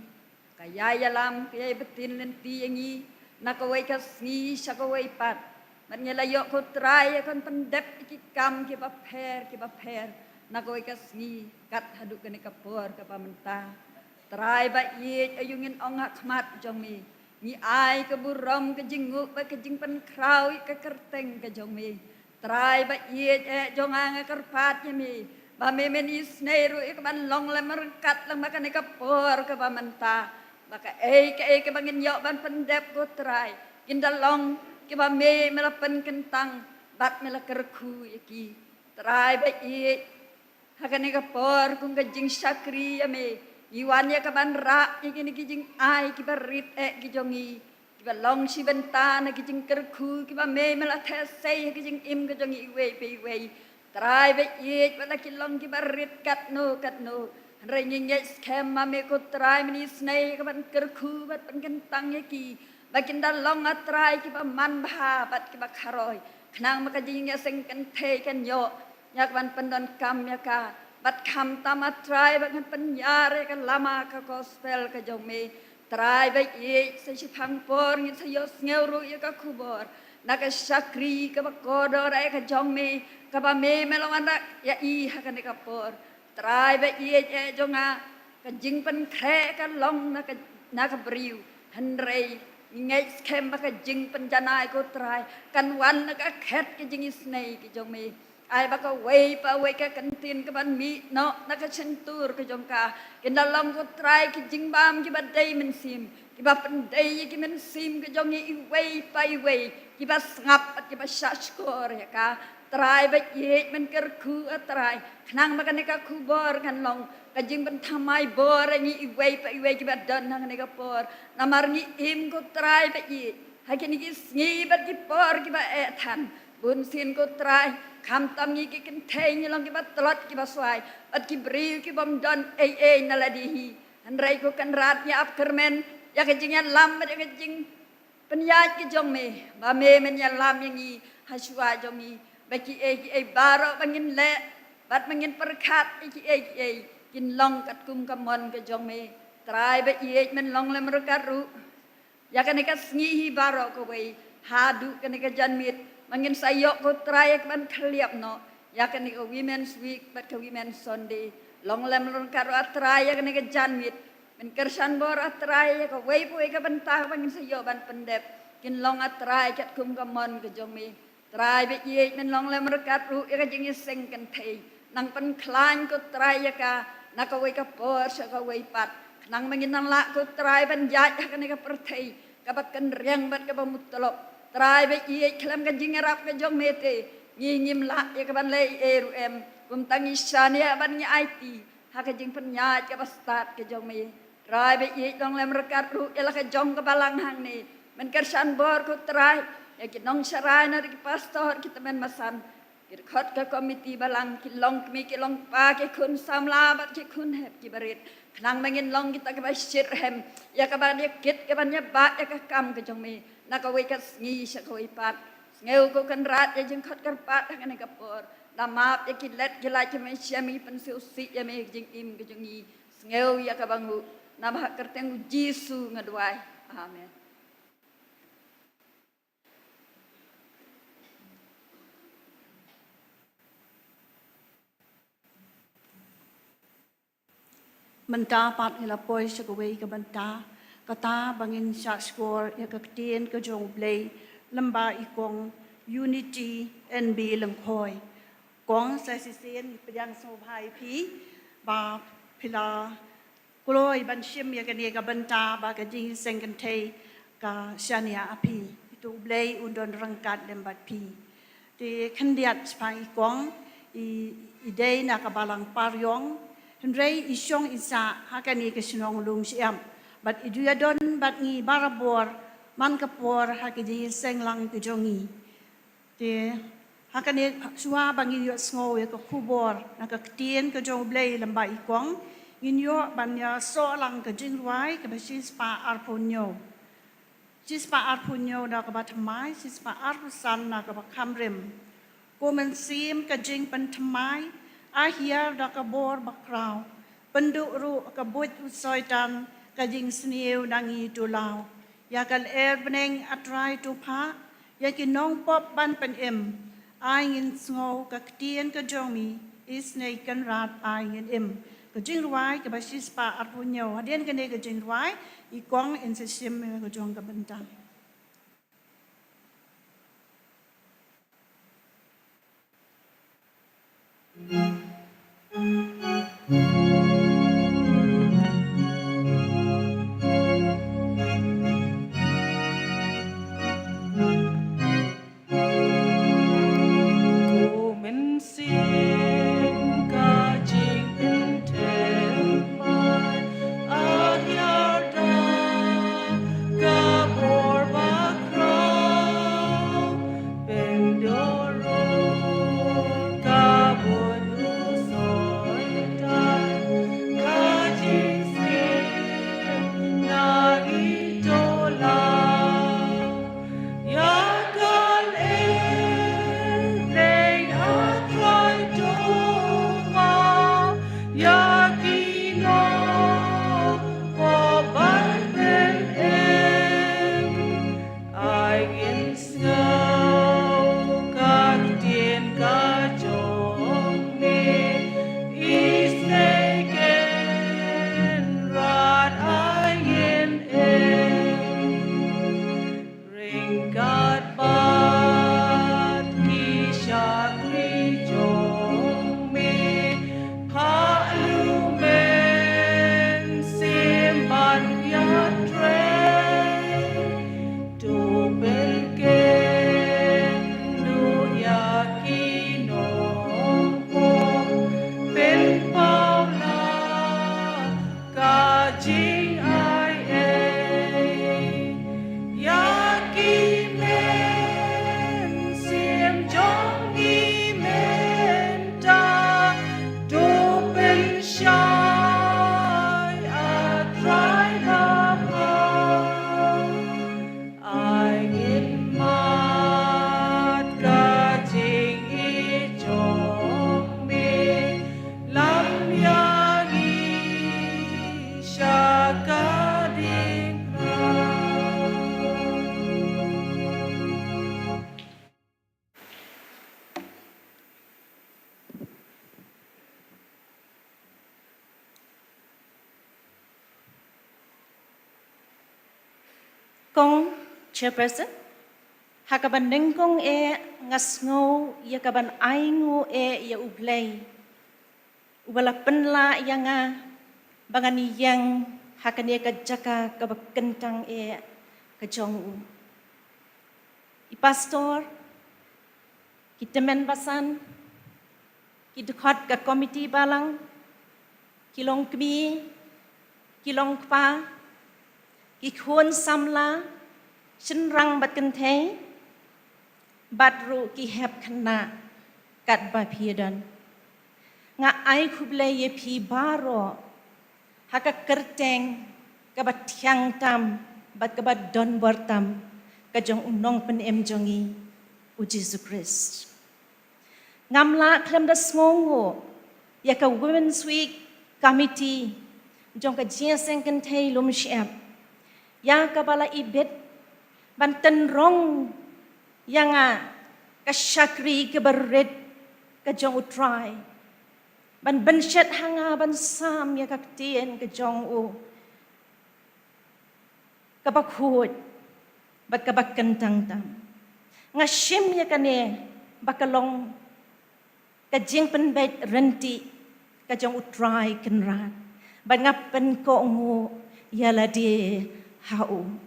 Ka ïai ïalam, ka ïai btin lynti ïa ngi na kawei ka sngi sha kawei pat. Bad ngi la ïoh, ko Trai, ïa ka ban pyndep ïa ki kam kiba pher kiba pher na kawei ka sngi kat haduh kane ka por kaba mynta. Trai ba ïeit, aïu ngin ong ha khmat jong me? Ngi ai ka burom, ka jingnguh bad ka jingpynkhraw ïa ka kyrteng ka jong me. Trai ba ïeit eh jong nga, nga kyrpad ïa me ba me men isynei ruh ïa ka ban long lem ryngkat lyngba kane ka por kaba mynta. Ba kaei kaei kaba ngin ïoh ban pyndep, ko Trai, kin da long kiba me, me la pynkyntang bad me la kyrkhu ïa ki. Trai ba ïeit, ha kane ka por kum ka jingshakri ïa me, ngi wan ïa ka ban rah ïa kine ki jingai kiba rit eh ki jong ngi, kiba long shi bynta na ki jingkyrkhu kiba me, me la theh sei ha ki jingim ka jong ngi iwei pa iwei. Trai ba ïeit, wat la ki long kiba rit katno katno, hynrei ngi ngeit skhem ba me, ko Trai, men isynei ïa ka ban kyrkhu bad pynkyntang ïa ki ba kin da long, a Trai, kiba manbha bad kiba kharoi, khnang ba ka jingïaseng kynthei kan ïoh ïa ka ban pyndonkam ïa ka, bad khamtam, a Trai, ba kan pynïar ïa ka lama ka gospel ka jong me. Trai ba ïeit, sa shiphang por ngin sa ïohsngew ruh ïa ka khubor na ka shakri kaba kordor eh ka jong me, kaba me, me la wanrah ïa i ha kane ka por. Trai ba ïeit eh jong nga, ka jingpynkhreh ka long na ka, na ka briew, hynrei ngi ngeit skhem ba ka jingpynjanai, ko Trai, kan wan na ka khet ka jingisynei ka jong me. Ai ba kawei pa kawei ka kyntien ka ban mih noh na ka shyntur ka jong ka, kin da long, ko Trai, ki jingbam kiba dei mynsiem, kiba pyndei ïa ki mynsiem ka jong ngi iwei pa iwei, kiba sngap bad kiba shahshkor ïa ka. Trai ba ïeit, men kyrkhu, a Trai, khnang ba kane ka khubor kan long ka jingpynthymmai bor ïa ngi iwei pa iwei kiba don ha kane ka por. Namar ngi im, ko Trai ba ïeit, ha kine ki sngi bad ki por kiba eh than, bunsien, ko Trai, khamtam ngi ki kynthei ngi long kiba tlot kiba swai bad ki briew ki bym don ei ei na lade hi. Hynrei, ko Kynrad, ngi ap kyrmen ïa ka jingïalam bad ïa ka jingpynïaid ka jong me, ba me, men ïalam ïa ngi ha shuwa jong ngi, ba kiei kiei baroh ba ngin leh bad ba ngin pyrkhat ïa kiei kiei kin long katkum ka mon ka jong me. Trai ba ïeit, men long lem ryngkat ruh ïa kane ka sngi hi baroh kawei, haduh kane ka janmiet ba ngin sa ïoh, ko Trai, ïa ka ban khylliap noh ïa kane ka Women's Week bad ka Women's Sunday. Long lem ryngkat ruh, a Trai, ïa kane ka janmiet, men kyrshan bor, a Trai, ïa kawei pa kawei ka bynta ba ngin sa ïoh ban pyndep, kin long, a Trai, katkum ka mon ka jong me. Trai ba ïeit, men long lem ryngkat ruh ïa ka jingïaseng kynthei, nang pynkhlaiñ, ko Trai, ïa ka na kawei ka por sha kawei pat, khnang ba ngin nang lah, ko Trai, ban ïaid ha kane ka pyrthei kaba kynriang bad kaba mutlop. Trai ba ïeit, khlem ka jingïarap ka jong me te ngi ngim lah ïa ka ban leh ei ei ruh em, kumta ngi shaniah bad ngi aiti ha ka jingpynïaid kaba stad ka jong me. Trai ba ïeit, long lem ryngkat ruh ïa la ka jong ka balang hangne, men kyrshan bor, ko Trai, ïa ki nongsharai, na ki pastor, ki tymmen basan, ki dkhot ka komiti balang, ki longkmie, ki longkpa, ki khun samla bad ki khun hep kiba rit, khnang ba ngin long kita kiba shitrhem ïa ka ban ïakit, ka ban ïabah ïa ka kam ka jong me na kawei ka sngi sha kawei pat. Sngew, ko Kynrad, ïa jingkhot kyrpad ha kane ka por. Da map ïa ki lad ki lait, ki mynsiem, ki pynsngewsih ïa me, ka jingim ka jong ngi. Sngew ïa ka banguh, namar ha ka kyrteng U Jisu nga duwai. Amen. Mynta pat ngi la poi sha kawei ka bynta, kata ba ngin shah shkor ïa ka ktien ka jong U Blei lyngba i Kong Unity N B Lyngkhoi. Kong, sa shisien ngi pdiang sngewbha ïa phi ba phi la kloi ban shim ïa kane ka bynta ba ka jingïaseng kynthei ka shaniah ha phi. U Blei un don ryngkat lem bad phi. Te khyndiat shaphang i kong, i, i dei na ka balang Pariong, hynrei i shong i sah ha kane ka shnong Lumshyiap. Bad i ju ïadon bad ngi barabor man ka por ha ka jingïaseng lang ka jong ngi. Te ha kane shuwa ba ngin ïohsngew ïa ka khubor na ka ktien ka jong U Blei lem bad i kong, ngin ïoh ban ïasoh lang ka jingrwai kaba shispah arphew hynñiew. Shispah arphew hynñiew na kaba thymmai, shispah arphew san na kaba kham rim. Ko Mynsiem ka jingpynthymmai, ai hiar da ka bor bakhraw. Pynduh ruh ka buit u Soitan, ka jingsniew na ngi to law. Ïa ka lyer bneng, A Trai, to phah ïa ki nongpop ban pynim. Ai ngin sngew ka ktien ka jong me, Isynei Kynrad, ai ngin im. Ka jingrwai kaba shispah arphew hynñiew. Hadien kane ka jingrwai, i kong in sa shim ïa ka jong ka bynta. Ko Mynsiem ka jingpynthymmai, ai hiar da ka bor bakhraw. Pynduh ruh ka buit u Soitan, ka jingsniew na ngi to law. Ïa ka lyer bneng, A Trai, to phah ïa ki nongpop ban pynim. Ai ngin sngew ka ktien ka jong me, Isynei Kynrad, ai ngin im. Ryngkat bad ki shakri jong me, phah u Mynsiem ban ïatrei. To pynken duh ïa ki nongpop, pynpaw la ka jingai ei. Ïa ki mynsiem jong ngi mynta, to pynshai, A Trai, la pha. Ai ngin mad ka jingïeit jong me, lam ïa ngi sha ka diengphna. Kong Chairperson, ha kaba nyngkong eh nga sngew ïa kaban ainguh eh ïa U Blei, uba la pynlah ïa nga ba ngan ïeng ha kane ka jaka kaba kyntang eh ka jong u. I pastor, ki tymmen basan, ki dkhot ka komiti balang, ki longkmie, ki longkpa, ki khun samla, shynrang bad kynthei, bad ruh ki hep khynnah katba phi ïadon. Nga ai khublei ïa phi baroh ha ka kyrteng kaba thiang tam bad kaba donbor tam ka jong u Nongpynim jong ngi, u Jisu Khrist. Ngam lah khlem da sngewnguh ïa ka Women's Week Committee jong ka Jingïaseng Kynthei Lumshyiap, ïa kaba la ibit ban tynrong ïa nga, ka shakri kaba rit ka jong U Trai, ban bynshet ha nga ban sam ïa ka ktien ka jong u, kaba khuid bad kaba kyntang tam. Nga shim ïa kane ba ka long ka jingpynbeit rynti ka jong U Trai Kynrad, bad nga pynkohnguh ïa lade ha u.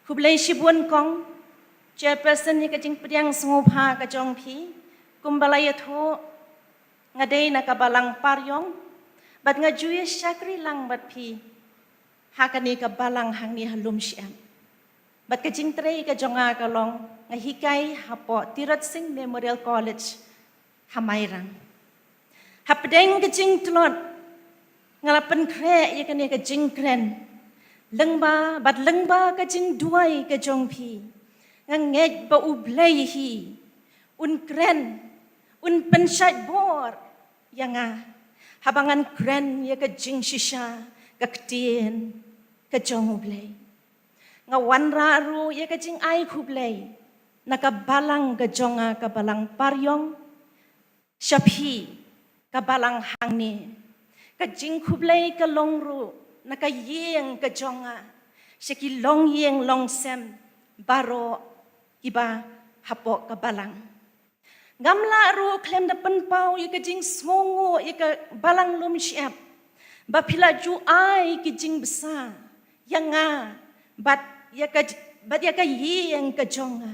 Khublei shibun kong, Chairperson ïa ka jingpdiang sngewbha ka jong phi, kumba la ïathuh, nga dei na ka balang Pariong, bad nga ju ïa shakri lang bad phi ha kane ka balang hangne ha Lumshyiap. Bad ka jingtrei ka jong nga ka long, nga hikai hapoh Tirot Sing Memorial College ha Mairang. Hapdeng ka jingtlot, nga la pynkhreh ïa kane ka jingkren lyngba, bad lyngba ka jingduwai ka jong phi, nga ngeit ba U Blei hi un kren, un pynshait bor ïa nga haba ngan kren ïa ka jingshisha ka ktien ka jong U Blei. Nga wanrah ruh ïa ka jingai khublei na ka balang ka jong nga, ka balang Pariong, sha phi ka balang hangne. Ka jingkhublei ka long ruh na ka ïing ka jong nga, sha ki longïing longsem baroh kiba hapoh ka balang. Ngam lah ruh khlem da pynpaw ïa ka jingsngewnguh ïa ka balang Lumshyiap, ba phi la ju ai ki jingbsa ïa nga bad ïa ka, bad ïa ka ïing ka jong nga.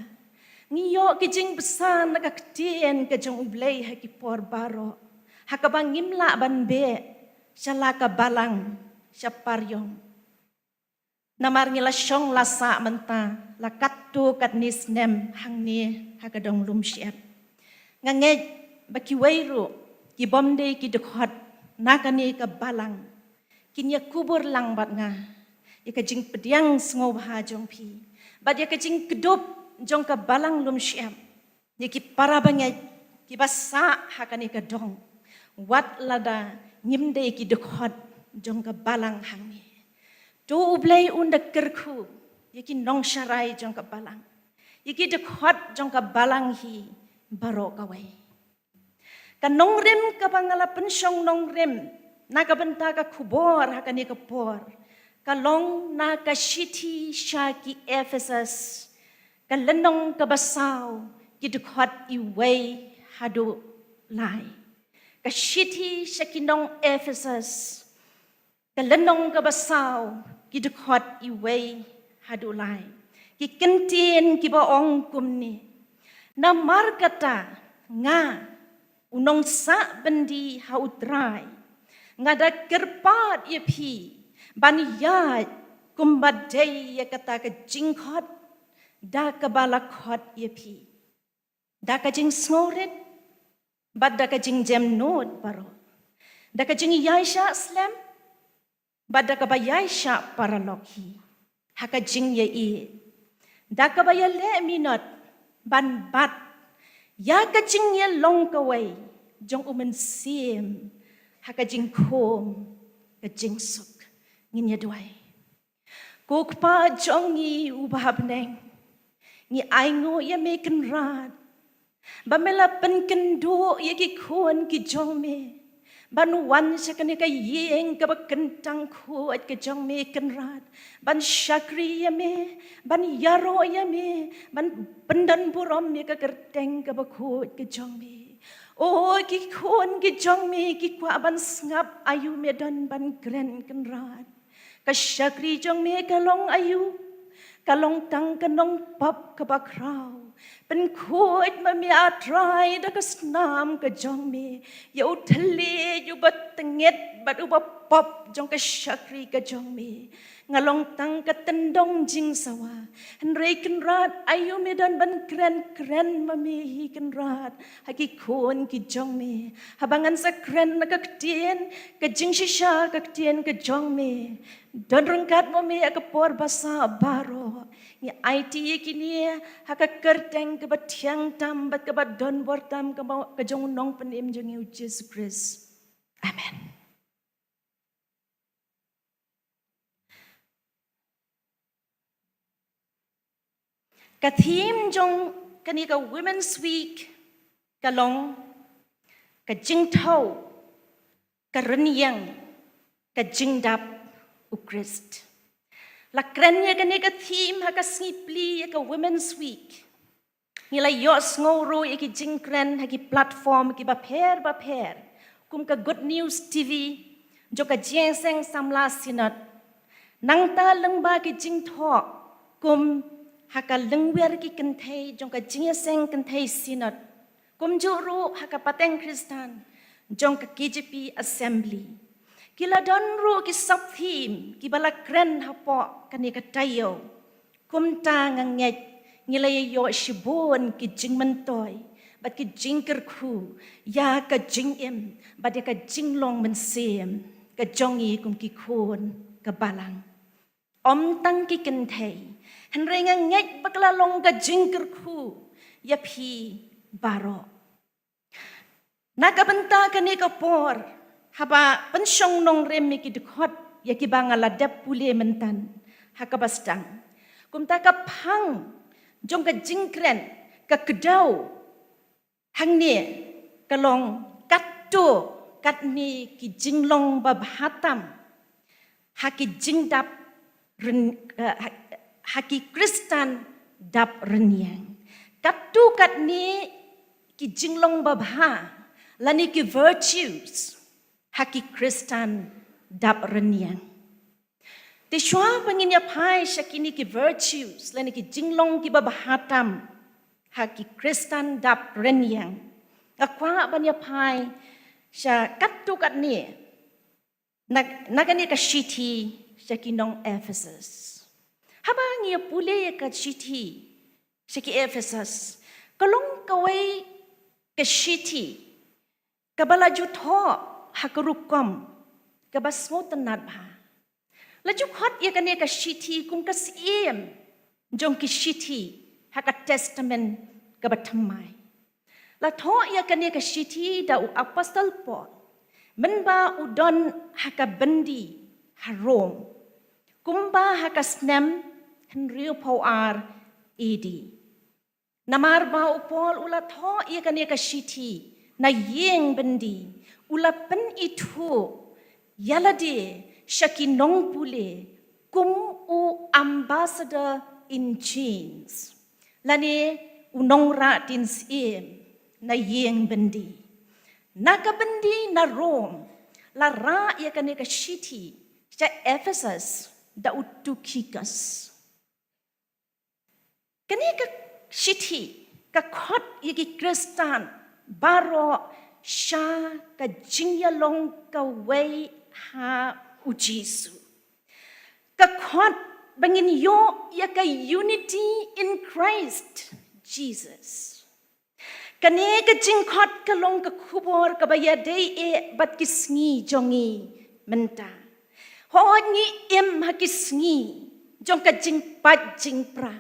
Ngi ïoh ki jingbsa na ka ktien ka jong U Blei ha ki por baroh, ha kaba ngim lah ban beh sha la ka balang, sha Pariong. Namar ngi la shong la sah mynta la katto katne snem hangne ha ka dong Lumshyiap. Nga ngeit ba kiwei ruh kibym dei ki dkhot na kane ka balang kin ïa kubur lang bad nga ïa ka jingpdiang sngewbha jong phi bad ïa ka jingkdup jong ka balang Lumshyiap ïa ki para bangeit kiba sah ha kane ka dong, wat lada ngim dei ki dkhot jong ka balang hangne. To U Blei un da kyrkhu ïa ki nongsharai jong ka balang, ïa ki dkhot jong ka balang hi baroh kawei. Ka nongrim kaba nga la pynshong nongrim na ka bynta ka khubor ha kane ka por ka long na ka shithi sha ki Ephesus, ka lynnong kaba saw, ki dkhot iwei haduh lai. Ka shithi sha ki nong Ephesus, ka lynnong kaba saw, ki dkhot iwei haduh lai. Ki kyntien kiba ong kumne: Namar kata nga, u nongsah byndi ha U Trai, nga da kyrpad ïa phi ban ïaid kumba dei ïa kata ka jingkhot da kaba la khot ïa phi, da ka jingsngewrit bad da ka jingjemnud baroh, da ka jingïaishah slem bad da kaba ïaishah paralok hi ha ka jingïaieit, da kaba ïaleh minot ban bat ïa ka jingïalong kawei jong U Mynsiem ha ka jingkhum ka jingsuk. Ngin ïa duwai. Ko Kpa jong ngi uba ha bneng, ngi ainguh ïa me Kynrad ba me la pynkynduh ïa ki khun ki jong me ban wan sha kane ka ïing kaba kyntang khuid ka jong me Kynrad, ban shakri ïa me, ban ïaroh ïa me, ban pyndon burom ïa ka kyrteng kaba khuid ka jong me. O ki khun ki jong me ki kwah ban sngap aïu me don ban kren Kynrad. Ka shakri jong me ka long aïu? Ka long tang ka nongpop kaba khraw. Pynkhuid ma me A Trai da ka snam ka jong me ïa u thylliej uba tyngeh bad uba pop jong ka shakri ka jong me. Nga long tang ka tyndong jingsawa. Hynrei Kynrad, aïu me don ban kren, kren ma me hi Kynrad ha ki khun ki jong me. Haba ngan sa kren na ka ktien ka jingshisha, ka ktien ka jong me, don ryngkat ma me ha ka por ba sah baroh. Ngi aiti ïa kine ha ka kyrteng kaba thiang tam bad kaba don bor tam ka jong u Nongpynim jong ngi u Jisu Khrist. Amen. Ka theme jong kane ka Women's Week ka long ka jingthew, ka rynïeng, ka jingdap u Khrist. La kren ïa kane ka theme ha ka sngi pli ïa ka Women's Week. Ngi la ïohsngew ruh ïa ki jingkren ha ki platform kiba pher bapher, kum ka Good News T V jong ka Jingïaseng Samla Synod. Nangta lyngba ki jingthoh kum ha ka lyngwiar ki kynthei jong ka jingïaseng kynthei Synod, kumjuh ruh ha ka pateng Khristan jong ka K J P Assembly. Ki la don ruh ki sub-theme kiba la kren hapoh kane ka taïew. Kumta nga ngeit ngi la ïoh shibun ki jingmyntoi bad ki jingkyrkhu ïa ka jingim bad ïa ka jinglong mynsiem ka jong ngi kum ki khun ka balang. Ym tang ki kynthei, hynrei nga ngeit ba ka la long ka jingkyrkhu ïa phi baroh. Na ka bynta kane ka por, haba pynshong nongrim ïa ki dkhot ïa kiba nga la dep pule mynta ha kaba sdang, kumta ka phang jong ka jingkren ka kdew hangne ka long katto katne ki jinglong babha tam ha ki jingdap ryn-, eh, ha, ha ki Khristan dap rynïeng. Katto katne ki jinglong babha lane ki virtues ha ki Khristan dap rynïeng. Te shuwa ba ngin ïa phai sha kine ki virtues lane ki jinglong kiba bha tam ha ki Khristan dap rynïeng, nga kwah ban ïa phai sha katto katne na, na kane ka shithi sha ki nong Ephesus. Haba ngi ïa pule ïa ka shithi sha ki Ephesus, ka long kawei ka shithi kaba la ju thoh ha ka rukom kaba sngewtynnat bha. La ju khot ïa kane ka shithi kum ka syiem jong ki shithi ha ka Testament kaba thymmai. La thoh ïa kane ka shithi da u Apostol Paul mynba u don ha ka byndi ha Rom, kumba ha ka snem hynriewphew ar A D. Namar ba u Paul u la thoh ïa kane ka shithi na ïing byndi, u la pynithuh ïa lade sha ki nongpule kum u ambassador in chains, lane u nongrah tin syiem na ïing byndi. Na ka byndi na Rom, la rah ïa kane ka shithi sha Ephesus da u Tychicus. Kane ka shithi ka khot ïa ki Khristan baroh sha ka jingïalong kawei ha u Jisu. Ka khot ba ngin ïoh ïa ka unity in Christ Jesus. Kane ka jingkhot ka long ka khubor kaba ïadei eh bad ki sngi jong ngi mynta. Hooid, ngi im ha ki sngi jong ka jingpait jingpra.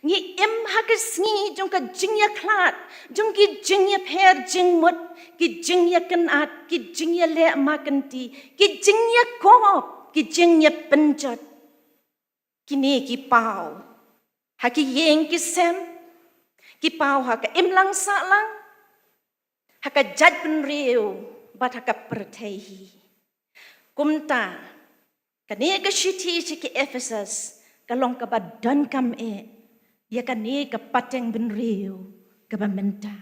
Ngi im ha ki sngi jong ka jingïakhlad, jong ki jingïapher jingmut, ki jingïakynad, ki jingïaleh makynti, ki jingïakop, ki jingïapynjot. Kine ki paw ha ki ïing ki sem, ki paw ha ka imlang sahlang, ha ka jaitbynriew bad ha ka pyrthei hi. Kumta, kane ka shithi sha ki Ephesus ka long kaba donkam eh ïa kane ka pateng bynriew kaba mynta.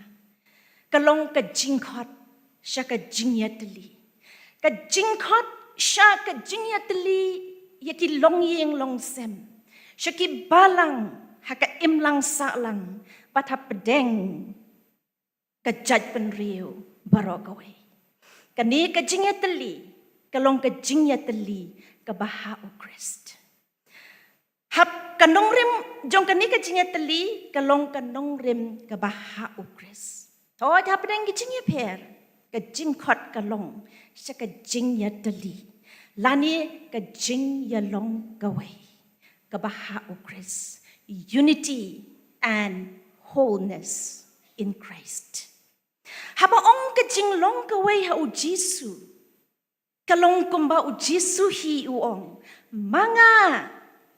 Ka long ka jingkhot sha ka jingïatylli. Ka jingkhot sha ka jingïatylli ïa ki longïing longsem, sha ki balang ha ka imlang sahlang bad hapdeng ka jaitbynriew baroh kawei. Kane ka jingïatylli ka long ka jingïatylli kaba ha u Khrist. Hap ka nongrim jong kane ka jingïatylli ka long ka nongrim kaba ha u Khrist. Hooid, hapdeng ki jingïapher, ka jingkhot ka long sha ka jingïatylli lane ka jingïalong kawei kaba ha u Khrist. Unity and wholeness in Christ. Haba ong ka jinglong kawei ha u Jisu, ka long kumba u Jisu hi u ong, "Ma nga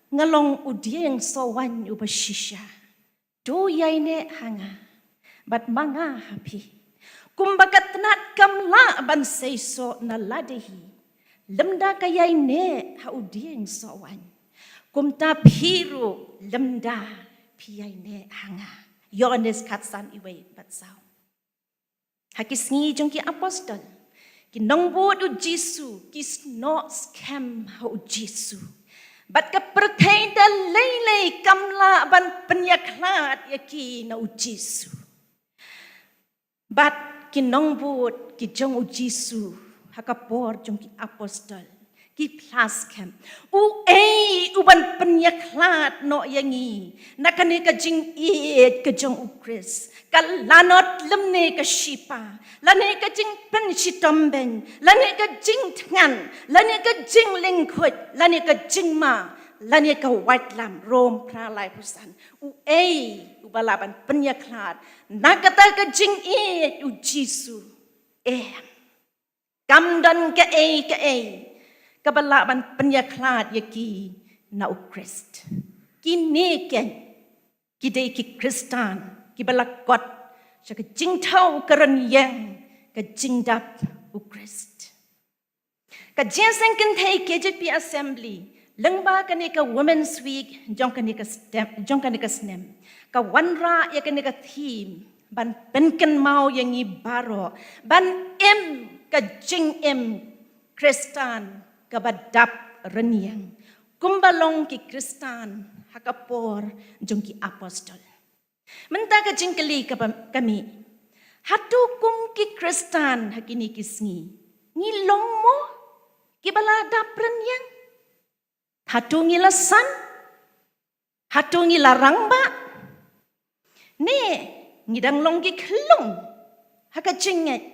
nga long u dieng sohwaiñ uba shisha. To ïaineh ha nga bad ma nga ha phi. Kumba ka tnat kam lah ban seisoh na lade hi, lymda ka ïaineh ha u dieng sohwaiñ, kumta phi ruh lymda phi ïaineh ha nga." Ïoannis khatsan, wei bad saw. Ha ki sngi jong ki apostol, ki nongbud u Jisu ki snoh skhem ha u Jisu. Bad ka pyrthei da lei lei kam lah ban pynïakhlad ïa ki na u Jisu. Bad ki nongbud ki jong u Jisu ha ka por jong ki apostol ki phla skhem. Uei u ban pynïakhlad noh ïa ngi na kane ka jingïeit ka jong u Khrist? Ka lanot lymne ka shipa, lane ka jingpynshitom beiñ, lane ka jingthngan, lane ka jinglyngkhuid, lane ka jingma, lane ka waitlam. Rom phra laiphew san. Uei uba lah ban pynïakhlad na kata ka jingïeit u Jisu? Em. Kam don kaei kaei kaba lah ban pynïakhlad ïa ki na u Khrist. Kine keiñ ki dei ki Khristan kiba la kot sha ka jingthew ka rynïeng, ka jingdap u Khrist. Ka Jingïaseng Kynthei K J P Assembly, lyngba kane ka Women's Week jong kane ka stem, jong kane ka snem, ka wanrah ïa kane ka theme ban pynkynmaw ïa ngi baroh ban im ka jingim Khristan kaba dap rynïeng, kumba long ki Khristan ha ka por jong ki apostol. Mynta ka jingkylli kaba ka mih, hato kum ki Khristan ha kine ki sngi ngi long mo kiba la dap rynïeng? Hato ngi la san? Hato ngi la rangbah? Ne ngi dang long ki khyllung ha ka jingngeit?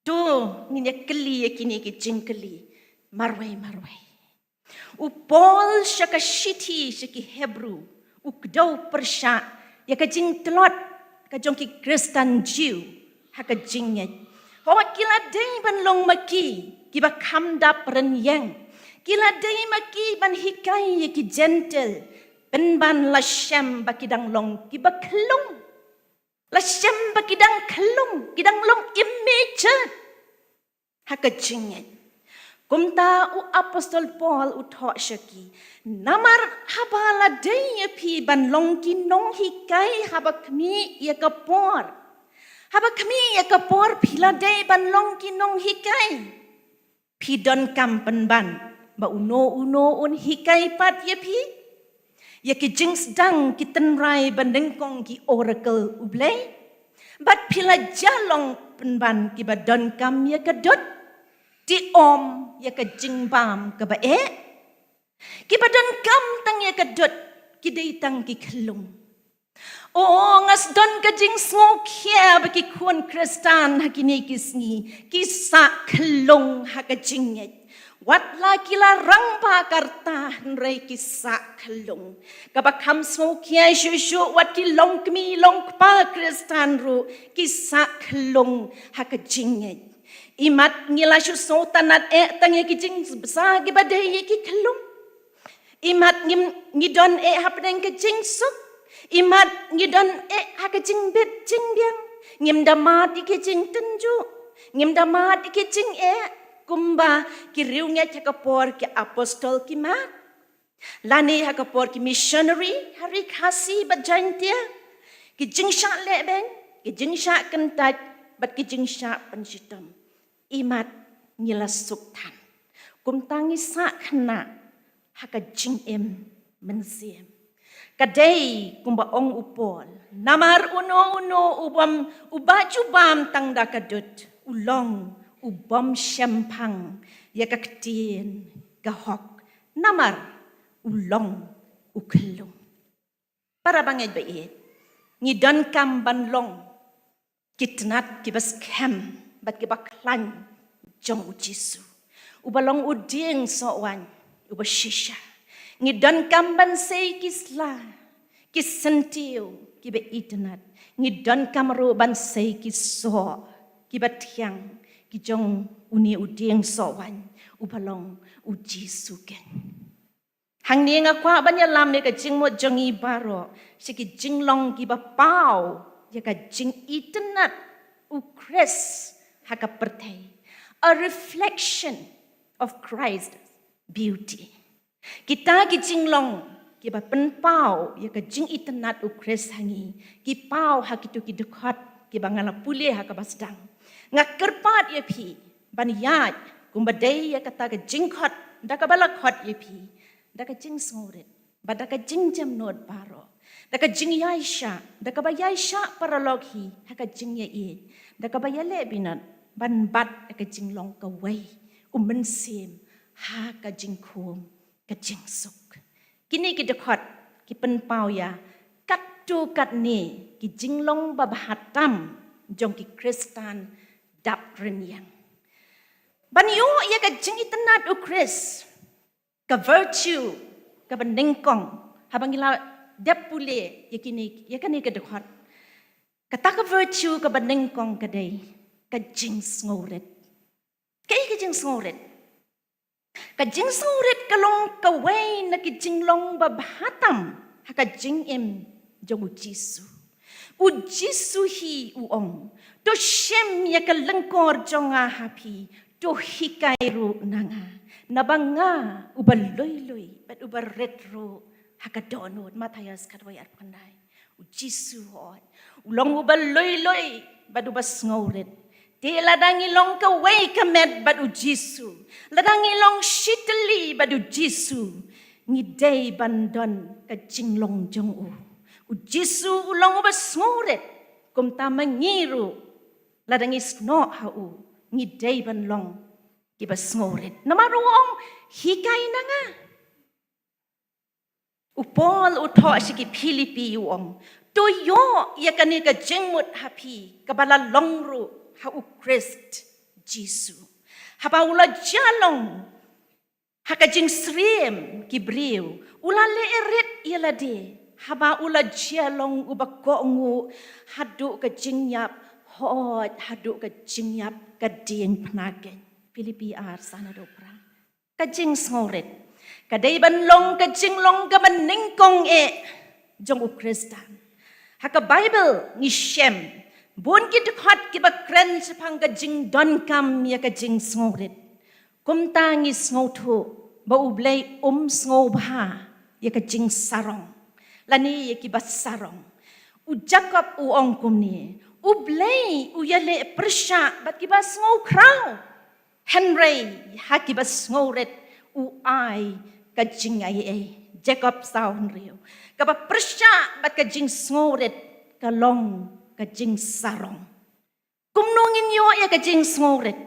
To ngin ïa kylli ïa kine ki jingkylli marwei marwei. U Paul sha ka shithi sha ki Hebru u kdew pyrshah ïa ka jingtlot ka jong ki Khristan Jiw ha ka jingngeit. Hooid, ki la dei ban long ma ki kiba kham dap rynïeng, ki la dei ma ki ban hikai ïa ki Jentil, pynban la shem ba ki dang long kiba khyllung. La shem ba ki dang khyllung, ki dang long immature ha ka jingngeit. Kumta u apostol Paul u thoh sha ki, namar haba la dei ïa phi ban long ki nonghikai haba khmih ïa ka por, haba khmih ïa ka por phi la dei ban long ki nonghikai. Phi donkam pynban ba uno uno un hikai pat ïa phi ïa ki jingsdang ki tynrai ba nyngkong, ki oracle U Blei. Bad phi la jia long pynban kiba donkam ïa ka dud, te ym ïa ka jingbam kaba eh. Kiba donkam tang ïa ka dud ki dei tang ki khyllung. O, nga sdang ka jingsngewkhia ba ki khun Khristan ha kine ki sngi ki sah khyllung ha ka jingngeit. Wat la ki la rangbah ka rta hynrei ki sah khyllung. Kaba kham sngewkhia shuh shuh, wat ki longkmie longkpa Khristan ruh ki sah khyllung ha ka jingngeit. Imat ngi la shu sngewtynnad eh tang ïa ki jingbsa kiba dei ïa ki khyllung. Imat ngim, ngi don eh hapdeng ka jingsuk. Imat ngi don eh ha ka jingbit jingbiang. Ngim da mad ïa ki jingtynjuh, ngim da mad ïa ki jingeh kumba ki riewngeit ha ka por ki apostol ki mad, lane ha ka por ki missionary ha ri Khasi bad Jaintia. Ki jingshah lehbeiñ, ki jingshah kyntait bad ki jingshah pynshitom, imat ngi la suk than. Kumta ngi sah khynnah ha ka jingim mynsiem. Ka dei kumba ong u Paul, namar uno uno u bym, uba ju bam tang da ka dud u long u bym shemphang ïa ka ktien ka hok, namar u long u khyllung. Para bangeit ba ïeit, ngi donkam ban long ki tnat kiba skhem bad kiba khlaiñ jong u Jisu, uba long u dieng soh waiñ uba shisha. Ngi donkam ban sei ki sla, ki syntiew kiba itynnat. Ngi donkam ruh ban sei ki soh kiba thiang ki jong une u dieng soh waiñ uba long u Jisu keiñ. Hangne nga kwah ban ïalam ïa ka jingmut jong ngi baroh sha ki jinglong kiba paw ïa ka jingitynnat u Khrist ha ka pyrthei. A reflection of Christ's beauty. Kita ki jinglong kiba pynpaw ïa ka jingitynnat u Khrist ha ngi ki paw ha kito ki dkhot kiba nga la pule ha kaba sdang. Nga kyrpad ïa phi ban ïaid kumba dei ïa kata ka jingkhot da kaba la khot ïa phi. da ka jingsngewrit, bad da ka jingjemnud baroh, da ka jingïaishah, da kaba ïaishah paralok hi ha ka jingïaieit, da kaba ïaleh bynot ban bat ha ka jinglong kawei u Mynsiem ha ka jingkhum ka jingsuk. Kine ki dkhot ki pynpaw ïa katto katne ki jinglong babha tam jong ki Khristan dap rynïeng. Ban ïoh ïa ka jingitynnad u Khrist, ka virtue kaba nyngkong, haba ngi la dep pule ïa kine, ïa kane ka dkhot, kata ka virtue kaba nyngkong ka dei ka jingsngewrit. Kaei ka jingsngewrit? Ka jingsngewrit ka long kawei na ki jinglong babha tam ha ka jingim jong u Jisu. U Jisu hi u ong, "To shim ïa ka lyngkor jong nga ha phi, to hikai ruh na nga. Naba nga uba lui lui bad uba rit ruh ha ka dohnud." Mathaios khatwei arphew khyndai. U Jisu hooid u long uba lui lui bad uba sngewrit. Te lada ngi long kawei ka met bad u Jisu, lada ngi long shitylli bad u Jisu, ngi dei ban don ka jinglong jong u. U Jisu u long uba sngewrit, kumta ma ngi ruh, lada ngi snoh ha u, ngi dei ban long kiba sngewrit. Namar u ong, "Hikai na nga." U Paul u thoh sha ki Philippi u ong, "To ïoh ïa kane ka jingmut ha phi kaba la long ruh ha u Khrist Jisu." Haba u la jia long ha ka jingsyriem ki briew, u la leh rit ïa lade. Haba u la jia long uba kohnguh haduh ka jingïap, hooid haduh ka jingïap ka diengphna keiñ. Philippi ar, san haduh phra. Ka jingsngewrit ka dei ban long ka jinglong kaba nyngkong eh jong u Khristan. Ha ka Baibl ngi shem bun ki dkhot kiba kren shaphang ka jingdonkam ïa ka jingsngewrit. Kumta ngi sngewthuh ba U Blei um sngewbha ïa ka jingsarong lane ïa kiba sarong. U Jakob u ong kumne, "U Blei u ïaleh pyrshah bad kiba sngewkhraw, hynrei ha kiba sngewrit u ai ka jingaiei." Jakob saw hynriew. Kaba pyrshah bad ka jingsngewrit ka long ka jingsarong. Kumno ngin ïoh ïa ka jingsngewrit?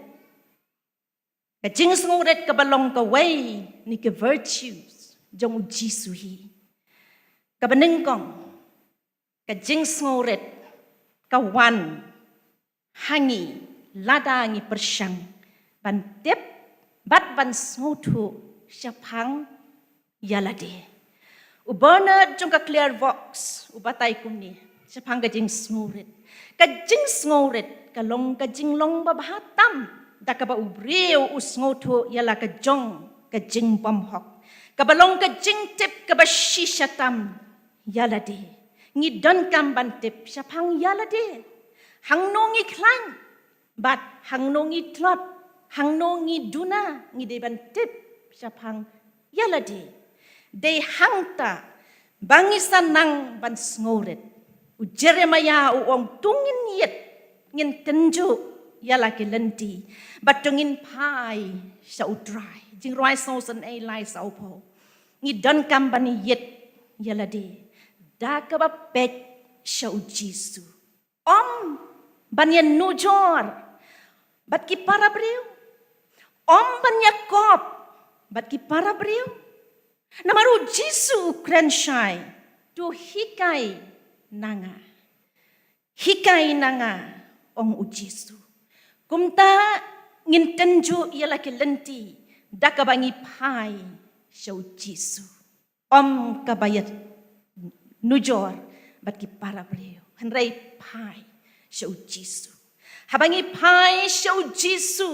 Ka jingsngewrit kaba long kawei na ki virtues jong u Jisu hi. Kaba nyngkong, ka jingsngewrit ka wan ha ngi lada ngi pyrshang ban tip bad ban sngewthuh shaphang ïa lade. U Bernard jong ka Clairvaux u batai kumne shaphang ka jingsngewrit, "Ka jingsngewrit ka long ka jinglong babha tam da kaba u briew u sngewthuh ïa la ka jong ka jingbymhok, kaba long ka jingtip kaba shisha tam ïa lade." Ngi donkam ban tip shaphang ïa lade, hangno ngi khlaiñ bad hangno ngi tlot, hangno ngi duna, ngi dei ban tip shaphang ïa lade. Dei hangta ba ngi sa nang ban sngewrit. U Jeremaïah u ong, "To ngin ïit, ngin tynjuh ïa la ki lynti bad to ngin phai sha U Trai." Jingrwai sawsynei lai sawphew. Ngi donkam ban ïit ïa lade da kaba peit sha u Jisu. Ym ban ïanujor bad ki para briew. Ym ban ïakop bad ki para briew. Namar u Jisu u kren shai, "To hikai na nga. Hikai na nga," ong u Jisu. Kumta ngin tynjuh ïa la ki lynti da kaba ngi phai sha u Jisu. Ym kaba ïanujor bad ki para briew, hynrei phai sha u Jisu. Haba ngi phai sha u Jisu,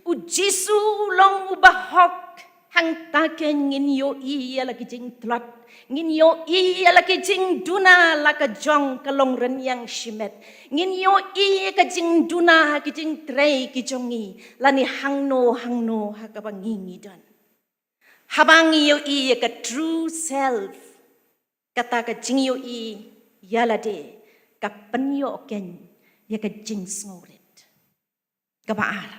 u Jisu u long uba hok, hangta keiñ ngin ïohi ïa la ki jingtlot, ngin ïohi ïa la ki jingduna la ka jong ka longrynïeng shimet, ngin ïohi ïa ka jingduna ha ki jingtrei ki jong ngi, lane hangno hangno ha kaba ngi ngi don. Haba ngi ïohi ïa ka true self, kata ka jingïohi ïa lade ka pynïoh keiñ ïa ka jingsngewrit. Kaba ar,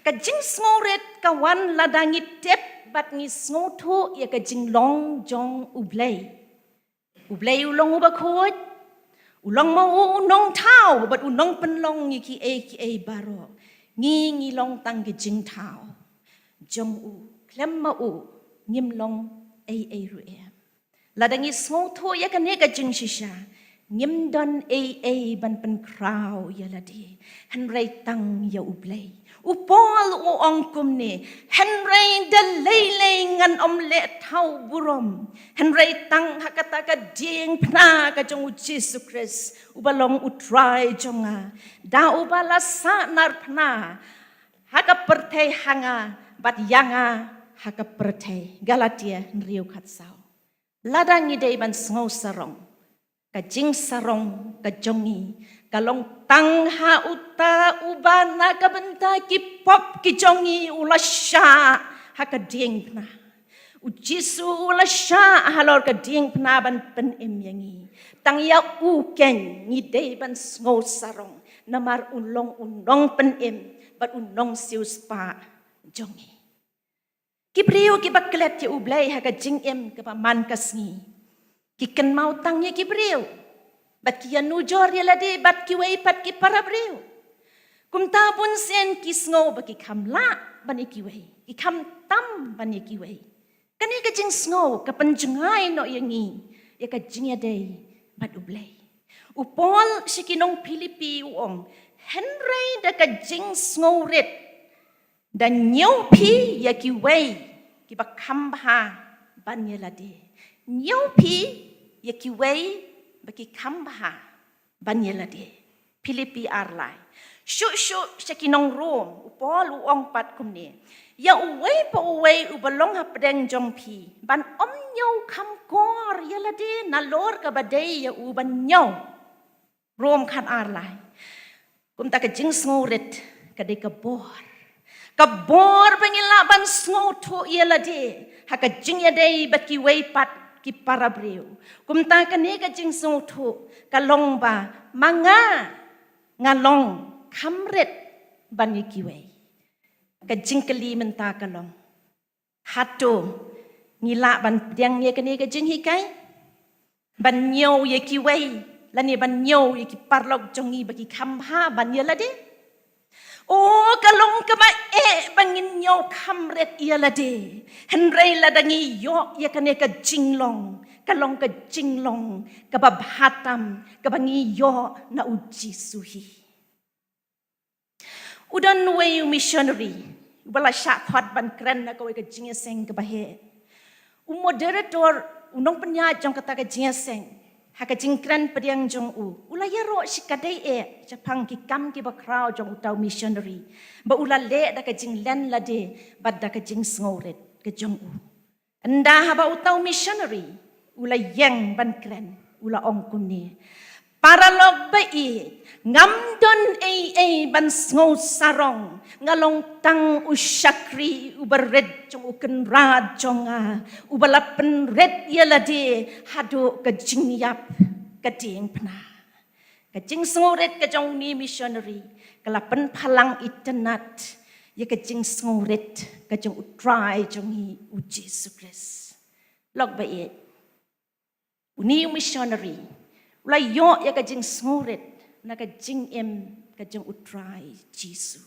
ka jingsngewrit ka wan lada ngi tip Bad ngi sngewthuh ïa ka jinglong jong U Blei. U Blei u long uba khuid, u long ma u u nongthaw, bad u nongpynlong ïa kiei kiei baroh. Ngi ngi long tang ki jingthaw jong u, khlem ma u ngim long ei ei ruh em. Lada ngi sngewthuh ïa kane ka jingshisha, ngim don ei ei ban pynkhraw ïa lade, hynrei tang ïa U Blei. U Paul u ong kumne, hynrei da lei lei ngan ym leh thaw burom, hynrei tang ha kata ka diengphna ka jong U Jisu Khrist, uba long U Trai jong nga, da uba la sahnarphna ha ka pyrthei ha nga, bad ïa nga ha ka pyrthei. Galatia hynriew khatsaw. Lada ngi dei ban sngew sarong, ka jingsarong ka jong ngi ka long tang ha uta uba na ka bynta ki pop ki jong ngi u la shah ha ka diengphna. U Jisu u la shah halor ka diengphna ban pynim ïa ngi. Tang ïa u keiñ ngi dei ban sngew sarong, namar u long u nongpynim bad u nongsiewspah jong ngi. Ki briew kiba klet ïa U Blei ha ka jingim kaba man ka sngi, ki kynmaw tang ïa ki briew, bad ki ïanujor ïa lade bad kiwei pat ki para briew. Kumta bun sien ki sngew ba ki kham lah ban ïa kiwei, ki kham tam ban ïa kiwei. Kane ka jingsngew ka pynjngai noh ïa ngi ïa ka jingïadei bad U Blei. U Paul sha ki nong Philippi u ong, hynrei da ka jingsngewrit da ñiew phi ïa kiwei kiba kham bha ban ïa lade. Ñiew phi ïa kiwei ba ki kham bha ban ïa lade. Philippi ar lai. Shuh shuh sha ki nong Rom, u Paul u ong pat kumne, ïa uwei pa uwei uba long hapdeng jong phi ban ym ñiew kham kor ïa lade nalor kaba dei ïa u ban ñiew. Rom khat ar lai. Kumta ka jingsngewrit ka dei ka bor, ka bor ba ngi lah ban sngewthuh ïa lade ha ka jingïadei bad kiwei pat ki para briew. Kumta kane ka jingsngewthuh ka long ba ma nga nga long kham rit ban ïa kiwei. Ka jingkylli mynta ka long, hato ngi lah ban pdiang ïa kane ka jinghikai ban ñiew ïa kiwei, lane ban ñiew ïa ki paralok jong ngi ba ki kham bha ban ïa lade? O, ka long kaba eh ba ngin ñiew kham rit ïa lade, hynrei lada ngi ïoh ïa kane ka jinglong, ka long ka jinglong kaba bha tam kaba ngi ïoh na U Jisu hi. U don uwei u missionary uba la shah khot ban kren na kawei ka jingïaseng kaba heh. U moderator, u nongpynïaid jong kata ka jingïaseng, ha ka jingkren pdiang jong u, u la ïaroh shikatdei eh shaphang ki kam kiba khraw jong uta u missionary ba u la leh da ka jinglen lade bad da ka jingsngewrit ka jong u. Ynda haba uta u missionary u la ïeng ban kren, u la ong kumne, paralok ba ïeit, ngam don ei ei ban sngew sarong, nga long tang u shakri uba rit jong U Kynrad jong nga, uba la pynrit ïa lade haduh ka jingïap ka diengphna. Ka jingsngewrit ka jong une u missionary ka la pynphalang itynnad ïa ka jingsngewrit ka jong U Trai jong ngi U Jisu Khrist. Lok ba ïeit, une u missionary u la ïoh ïa ka jingsngewrit na ka jingim ka jong U Trai Jisu.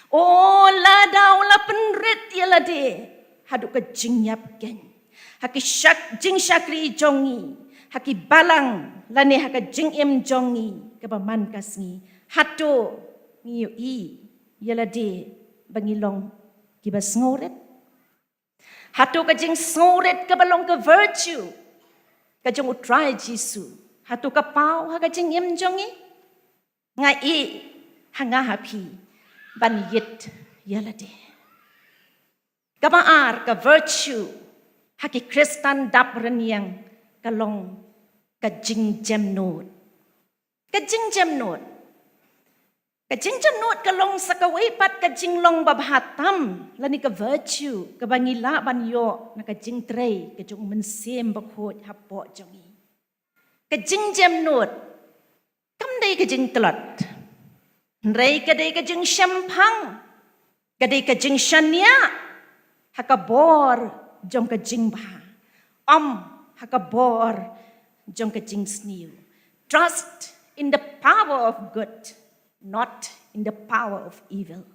O, lada u la pynrit ïa lade haduh ka jingïap keiñ ha ki shak-, jingshakri jong ngi, ha ki balang lane ha ka jingim jong ngi kaba man ka sngi, hato ngi ïohi ïa lade ba ngi long kiba sngewrit? Hato ka jingsngewrit kaba long ka virtue ka jong U Trai Jisu, hato ka paw ha ka jingim jong ngi? Nga ïeh ha nga ha phi ban ïit ïa lade. Kaba ar ka virtue ha ki Khristan dap rynïeng ka long ka jingjemnud. Ka jingjemnud. Ka jingjemnud ka long sa kawei pat ka jinglong ba bha tam lane ka virtue kaba ngi lah ban ïoh na ka jingtrei ka jong U Mynsiem Bakhuid hapoh jong ngi. Ka jingjemnud kam dei ka jingtlot, hynrei ka dei ka jingshemphang, ka dei ka jingshaniah, ha ka bor jong ka jingbha, ym ha ka bor jong ka jingsniew. Trust in the power of good, not in the power of evil.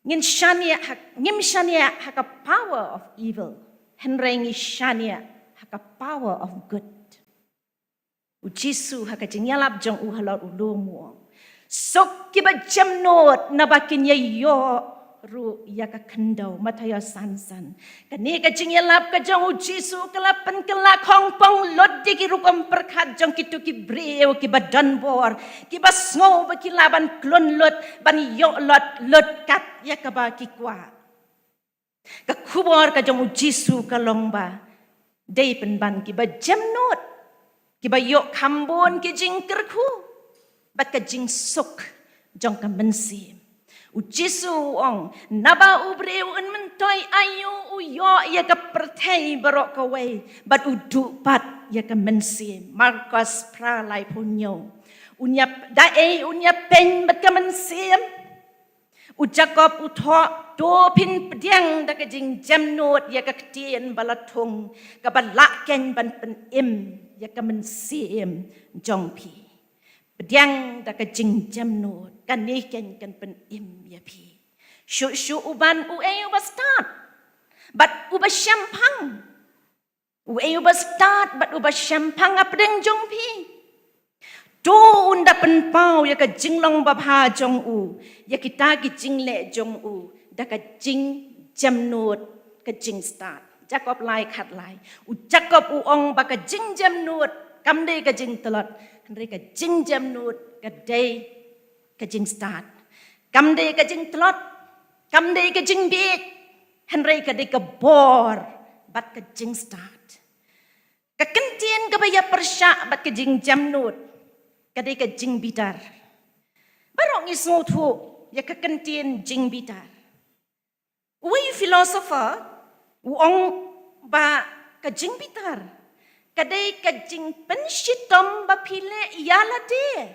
Ngin shaniah ha, ngim shaniah ha ka power of evil, hynrei ngi shaniah ha ka power of good. U Jisu ha ka jingïalap jong u halor u lum u ong, suk kiba jemnud naba kin ïa ïoh ruh ïa ka khyndew. Mathaios san san. Kane ka jingïalap ka jong u Jisu ka la pynkylla khongpong lut ïa ki rukom pyrkhat jong kito ki briew kiba don bor, kiba sngew ba ki lah ban klun lut, ban ïoh lut lut kat ïa kaba ki kwah. Ka khubor ka jong u Jisu ka long ba dei pynban kiba jemnud, kiba ïoh kham bun ki jingkyrkhu bad ka jingsuk jong ka mynsiem. U Jisu u ong, naba u briew un myntoi aïu u ïoh ïa ka pyrthei baroh kawei bad u duh pat ïa ka mynsiem. Markos phra laiphew hynñiew. Un ïa, da ei un ïa peiñ bad ka mynsiem? U Jakob u thoh, to phin pdiang da ka jingjemnud ïa ka ktien ba la thung, kaba lah keiñ ban pynim ïa ka mynsiem jong phi. Pdiang da ka jingjemnud, kane keiñ kan pynim ïa phi. Shuh shuh u ban uei uba stad bad uba shemphang. Uei uba stad bad uba shemphang hapdeng jong phi? To un da pynpaw ïa ka jinglong babha jong u ïa kita ki jingleh jong u da ka jingjemnud, ka jingstad. Jakob lai khatlai. U Jakob u ong ba ka jingjemnud kam dei ka jingtlot, hynrei ka jingjemnud ka dei ka jingstad. Kam dei ka jingtlot, kam dei ka jingbieit, hynrei ka dei ka bor bad ka jingstad. Ka kyntien kaba ïa pyrshah bad ka jingjemnud ka dei ka jingbitar. Baroh ngi sngewthuh ïa ka kyntien jingbitar. Uwei u philosopher u ong ba ka jingbitar ka dei ka jingpynshitom ba phi leh ïa lade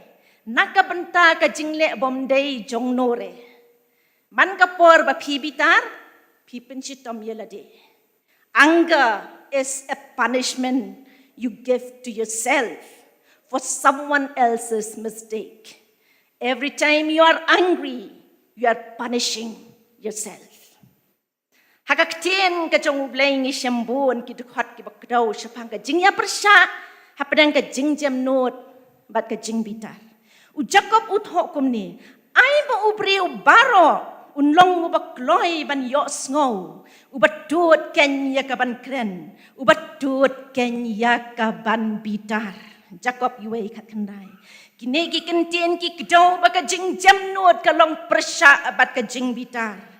na ka bynta ka jingleh bymdei jong no re. Man ka por ba phi bitar, phi pynshitom ïa lade. Anger is a punishment you give to yourself for someone else's mistake. Every time you are angry, you are punishing yourself. Ha ka ktien ka jong U Blei ngi shem bun ki dkhot kiba kdew shaphang ka jingïapyrshah hapdeng ka jingjemnud bad ka jingbitar. U Jakob u thoh kumne, ai ba u briew baroh un long uba kloi ban ïohsngew, uba tut keiñ ïa ka ban kren, uba tut keiñ ïa ka ban bitar. Jakob uwei khatkhyndai. Kine ki kyntien ki kdew ba ka jingjemnud ka long pyrshah bad ka jingbitar.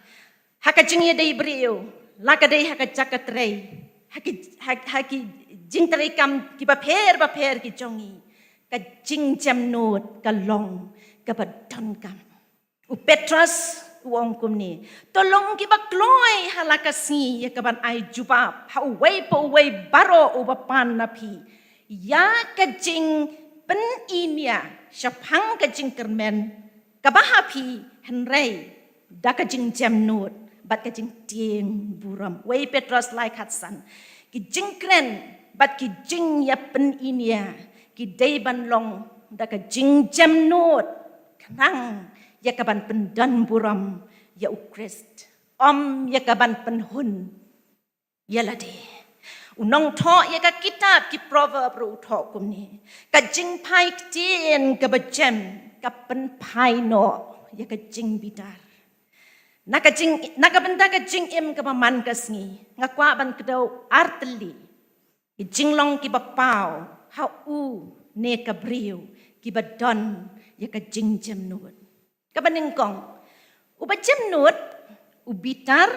Ha ka jingïadei briew, la ka dei ha ka jaka trei, ha ki, ha, ha ki jingtrei kam kiba pher bapher ki jong ngi, ka jingjemnud ka long kaba donkam. U Petros u ong kumne, to long kiba kloi ha la ka sngi ïa ka ban ai jubab ha uwei pa uwei baroh uba pan na phi ïa ka jingpyniñia shaphang ka jingkyrmen kaba ha phi, hynrei da ka jingjemnud bad ka jingtieng burom. Uwei Petros lai khatsan. Ki jingkren bad ki jingïapyniñia ki dei ban long da ka jingjemnud, khnang ïa ka ban pyndon burom ïa U Khrist, ym ïa ka ban pynhun ïa lade. U nongthoh ïa ka kitab ki Proverb ruh u thoh kumne, ka jingphai ktien kaba jem ka pynphai noh ïa ka jingbitar. Na ka jing, na ka bynta ka jingim kaba man ka sngi, nga kwah ban kdew ar tylli ki jinglong kiba paw ha u ne ka briew kiba don ïa ka jingjemnud. Kaba nyngkong, uba jemnud u bitar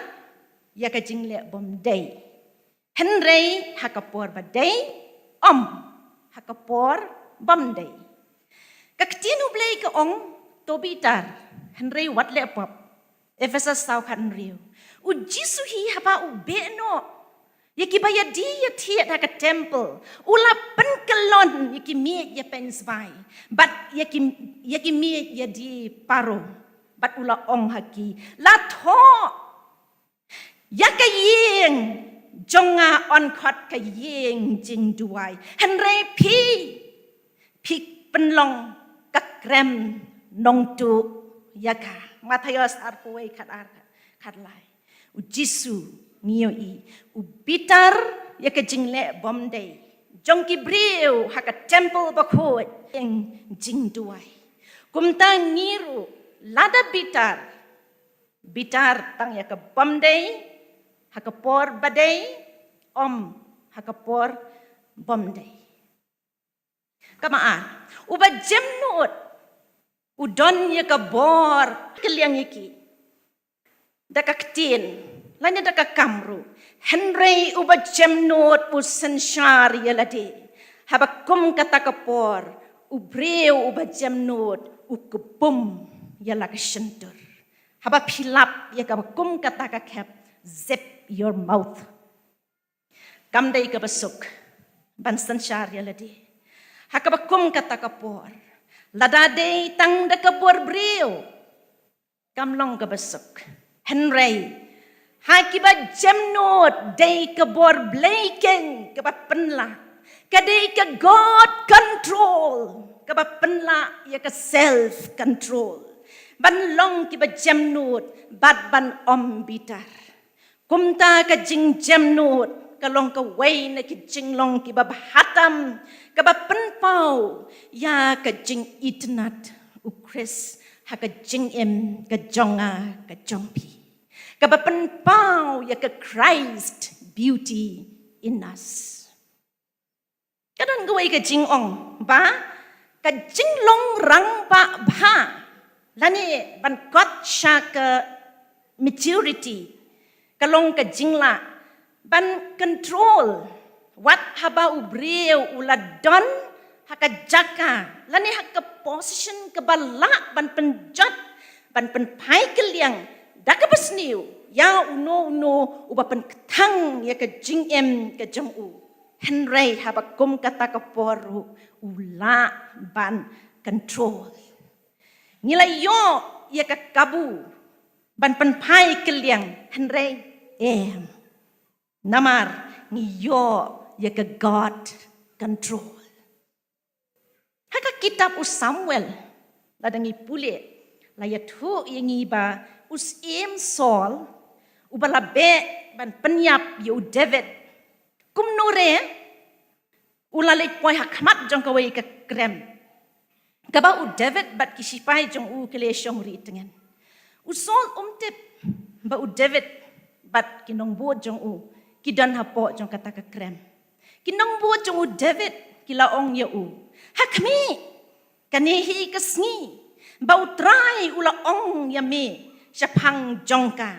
ïa ka jingleh bymdei, hynrei ha ka por ba dei, ym ha ka por bymdei. Ka ktien U Blei ka ong, to bitar, hynrei wat leh pop. Ephesos saw khathynriew. U Jisu hi haba u beh noh ïa kiba ïadie ïathied ha ka temple, u la pynkyllon ïa ki miej ïapeiñ sbai bad ïa ki, ïa ki miej ïadie paro, bad u la ong ha ki, la thoh, Ïa ka ïing jong nga yn khot ka ïing jingduwai. Hynrei phi, phi pynlong ka krem nongtuh ïa ka. Mathaios arphew wei, khat ar, khat lai. U Jisu ngi ïohi u bitar ïa ka jingleh bymdei jong ki briew ha ka temple bakhuid, ïing jingduwai. Kumta ngi ruh lada bitar, bitar tang ïa ka bymdei ha ka por badei, ym ha ka por bymdei. Kaba ar, uba jemnud u don ïa ka bor kylliang ïa ki da ka ktien lane da ka kam ruh. Hynrei uba jemnud u synshar ïa lade. Haba kum kata ka por, u briew uba jemnud u kbum ïa la ka shyntur. Haba phi lap ïa kaba kum kata ka khep, zip your mouth. Kam dei kaba suk ban synshar ïa lade ha kaba kum kata ka por. Lada dei tang da ka bor briew, kam long kaba suk. Hynrei ha kiba jemnud dei ka bor Blei keiñ kaba pynlah. Ka dei ka God control kaba pynlah ïa ka self control ban long kiba jemnud bad ban ym bitar. Kumta ka jingjemnud ka long kawei na ki jinglong kiba bha tam kaba pynpaw ïa ka jingitynnad u Khrist ha ka jingim ka jong nga ka jong phi, kaba pynpaw ïa ka Christ beauty in us. Ka don kawei ka jingong ba ka jinglong rangbah bha lane ban kot sha ka maturity ka long ka jinglah ban control wat haba u briew u la don ha ka jaka lane ha ka position kaba lah ban pynjot, ban pynphai kylliang da kaba sniew ïa uno uno uba pynkthang ïa ka jingim ka jong u. Hynrei haba kum kata ka por ruh u lah ban control. Ngi la ïoh ïa ka kabu ban pynphai kylliang, hynrei em, namar ngi ïoh ïa ka God control. Ha ka kitab u Samuel, lada ngi pule, la ïathuh ïa ngi ba u syiem Saul uba la beh ban pynïap ïa u David, kumno re u la leit poi ha khmat jong kawei ka krem kaba u David bad ki sipai jong u ki la shong ri tngen. U Saul um tip ba u David bad ki nongbud jong u ki don hapoh jong kata ka krem. Ki nongbud jong u David ki la ong ïa u, ha khmih, kane hi ka sngi ba U Trai u la ong ïa me shaphang jong ka,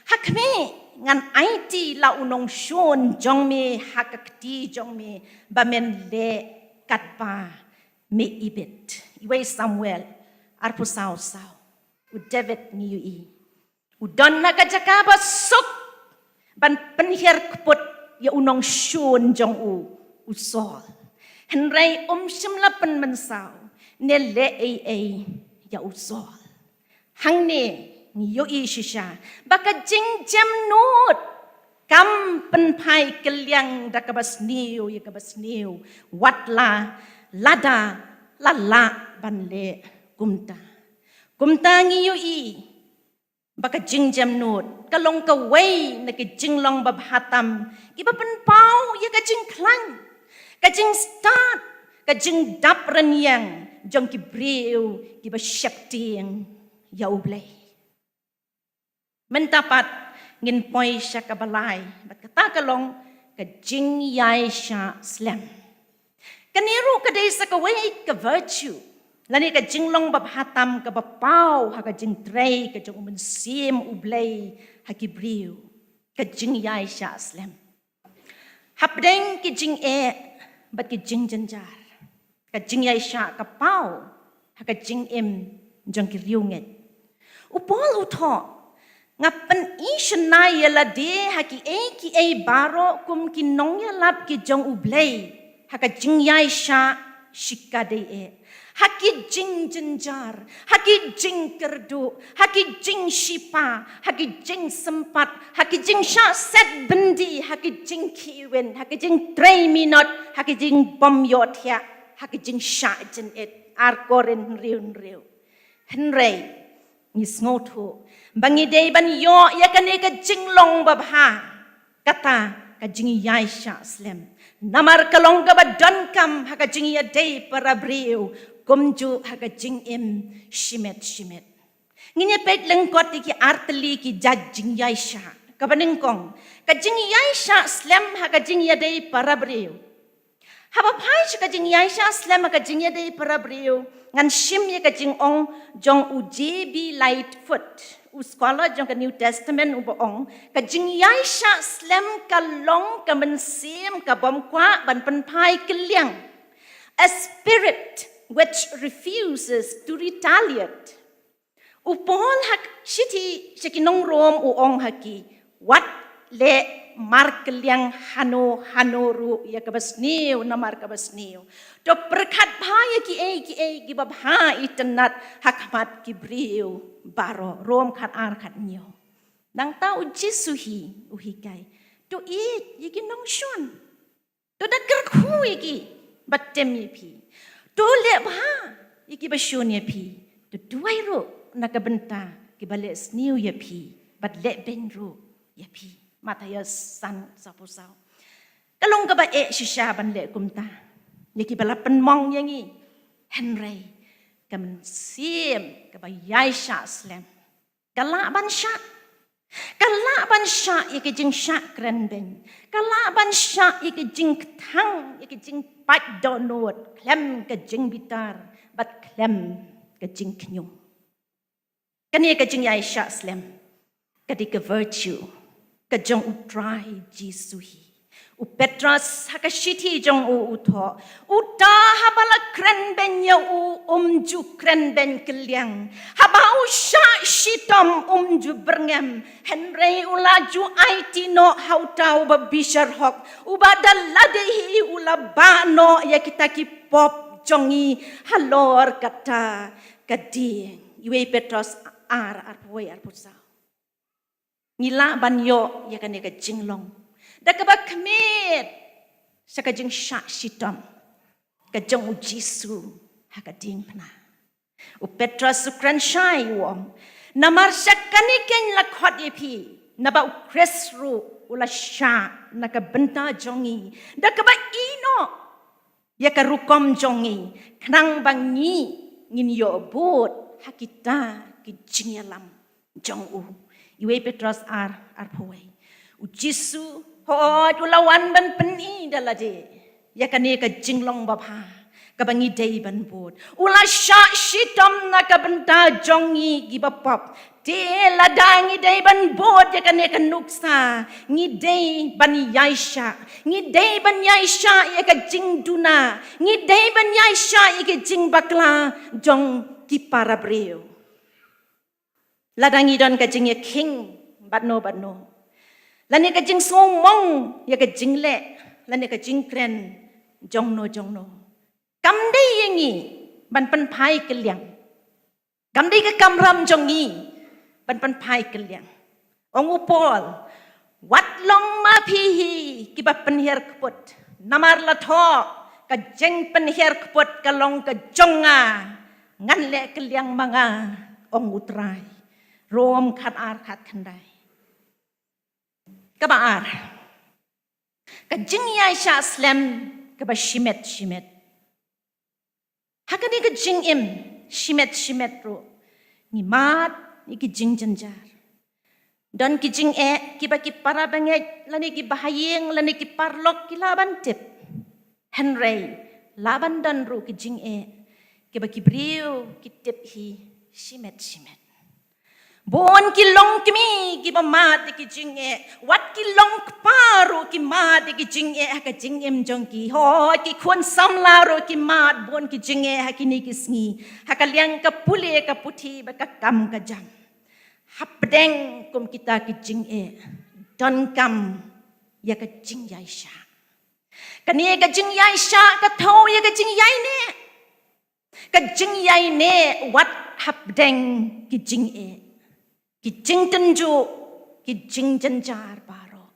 ha khmih, ngan aiti la u nongshun jong me ha ka kti jong me ba men leh katba me ibit. Iwei Samuel arphew saw saw. U David ngi ïohi u don ha ka jaka ba suk ban pynhiar kput ïa u nongshun jong u, u Saul. Hynrei um shym la pynmynsaw ne leh ei ei ïa u Saul. Hangne ngi ïohi shisha ba ka jingjemnud kam pynphai kylliang da kaba sniew ïa kaba sniew, wat la lada la lah ban leh kumta. Kumta ngi ïohi ba ka jingjemnud ka long kawei na ki jinglong ba bha tam kiba pynpaw ïa ka jingkhlaiñ, ka jingstad, ka jingdap rynïeng jong ki briew kiba sheptieng ïa U Blei. Mynta pat ngin poi sha kaba lai bad kata ka long ka jingïaishah slem. Kane ruh ka dei sa kawei ka virtue lane ka jinglong ba bha tam kaba paw ha ka jingtrei ka jong U Mynsiem U Blei ha ki briew, ka jingïaishah slem. Hapdeng ki jingeh bad ki jingjynjar, ka jingïaishah ka paw ha ka jingim jong ki riewngeit. U Paul u thoh, nga pyni shynna ïa lade ha kiei kiei baroh kum ki nongïalap ki jong U Blei ha ka jingïaishah shikatdei eh, Ha ki jingjynjar, ha ki jingkyrduh, ha ki jingshipa, ha ki jingsympat, ha ki jingshah set byndi, ha ki jingkhih win, ha ki jingtrei minot, ha ki jingbym ïohthiah, ha ki jingshah jynit. Ar Korinth hynriew hynriew. Hynrei ngi sngewthuh ba ngi dei ban ïoh ïa kane ka jinglong babha, kata ka jingïaishah slem. Namar ka long kaba donkam ha ka jingïadei para briew, kumjuh ha ka jingim shimet shimet. Ngin ïa peit lyngkot ïa ki artylli ki jait jingïaishah. Kaba nyngkong, ka jingïaishah slem ha ka jingïadei para briew. Haba phai sha ka jingïaishah slem ha ka jingïadei para briew, ngan shim ïa ka jingong jong u J B Lightfoot, u scholar jong ka New Testament, uba ong, ka jingïaishah slem ka long ka mynsiem kabym kwah ban pynphai kylliang. A spirit which refuses to retaliate. U Paul ha ka shithi sha ki nong Rom u ong ha ki, wat leh markylliang hano hano ruh ïa kaba sniew namar kaba sniew. To pyrkhat bha ïa kiei kiei kiba bha itynnad ha khmat ki briew baroh. Rom khat ar khat hynñiew. Nangta u Jisu hi u hikai, to ïeit ïa ki nongshun. To da kyrkhu ïa ki bad tem ïa phi. To leh bha ïa kiba shun ïa phi. To duwai ruh na ka bynta kiba leh sniew ïa phi bad leh beiñ ruh ïa phi. Mathaios san, sawphew saw. Ka long kaba eh shisha ban leh kumta ïa kiba la pynmong ïa ngi. Hynrei ka mynsiem kaba ïaishah slem ka lah ban shah. Ka lah ban shah ïa ka jingshah kren beiñ. Ka lah ban shah ïa ka jingkthang, ïa ka jingpait dohnud khlem ka jingbitar bad khlem ka jingkhñium. Kane ka jingïaishah slem ka dei ka virtue ka jong u Trai Jisu hi. U Petros ha ka shithi jong u u thoh, uta haba la kren beiñ ïa u um ju kren beiñ kylliang. Haba u shah shitom um ju byrngem. Hynrei u la ju aiti noh ha uta uba bishar hok, uba da lade hi u la bah noh ïa kita ki pop jong ngi halor kata ka dieng. Iwei Petros ar, arphew wei, arphew saw. Ngi lah ban ïoh ïa kane ka jinglong da kaba khmih sha ka jingshah shitom ka jong u Jisu ha ka diengphna. U Petros u kren shai u ong, namar sha kane keiñ la khot ïa phi, naba u Khrist ruh u la shah na ka bynta jong ngi da kaba ïeh noh ïa ka rukom jong ngi, khnang ba ngi ngin ïoh bud ha kita ki jingïalam jong u. Iwei Petros ar, arphew wei. U Jisu, hooid, u la wan ban pyni da lade ïa kane ka jinglong babha kaba ngi dei ban bud. U la shah shitom na ka bynta jong ngi kiba pop. Te lada ngi dei ban bud ïa kane ka nuksa, ngi dei ban ïaishah, ngi dei ban ïaishah ïa ka jingduna, ngi dei ban ïaishah ïa ka jingbakla jong ki para briew. Lada ngi don ka jingïakhing bad no bad no, lane ka jingsngewmong ïa ka jingleh lane ka jingkren jong no jong no, kam dei ïa ngi ban pynphai kylliang. Kam dei ka kamram jong ngi ban pynphai kylliang. Ong u Paul, wat long ma phi hi kiba pynhiar kput, namar la thoh, ka jingpynhiar kput ka long ka jong nga, ngan leh kylliang ma nga, ong u Trai. Rom khat ar, khat khyndai. Kaba ar, ka jingïaishah slem kaba shimet shimet. Ha kane ka jingim shimet shimet ruh ngi mad ïa ki jingjynjar. Don ki jingeh kiba ki para bangeit lane ki bahaïing lane ki paralok ki lah ban tip. Hynrei lah ban don ruh ki jingeh kiba ki briew ki tip hi shimet shimet. Bun ki longkmie kiba mad ïa ki jingeh, wat ki longkpa ruh ki mad ïa ki jingeh ha ka jingim jong ki. Hooid, ki khun samla ruh ki mad bun ki jingeh ha kine ki sngi, ha ka liang ka pule ka puthi bad ka kam ka jam. Hapdeng kum kita ki jingeh, donkam ïa ka jingïaishah. Kane ka jingïaishah ka thew ïa ka jingïaineh. Ka jingïaineh wat hapdeng ki jingeh, ki jingtynjuh, ki jingjynjar baroh.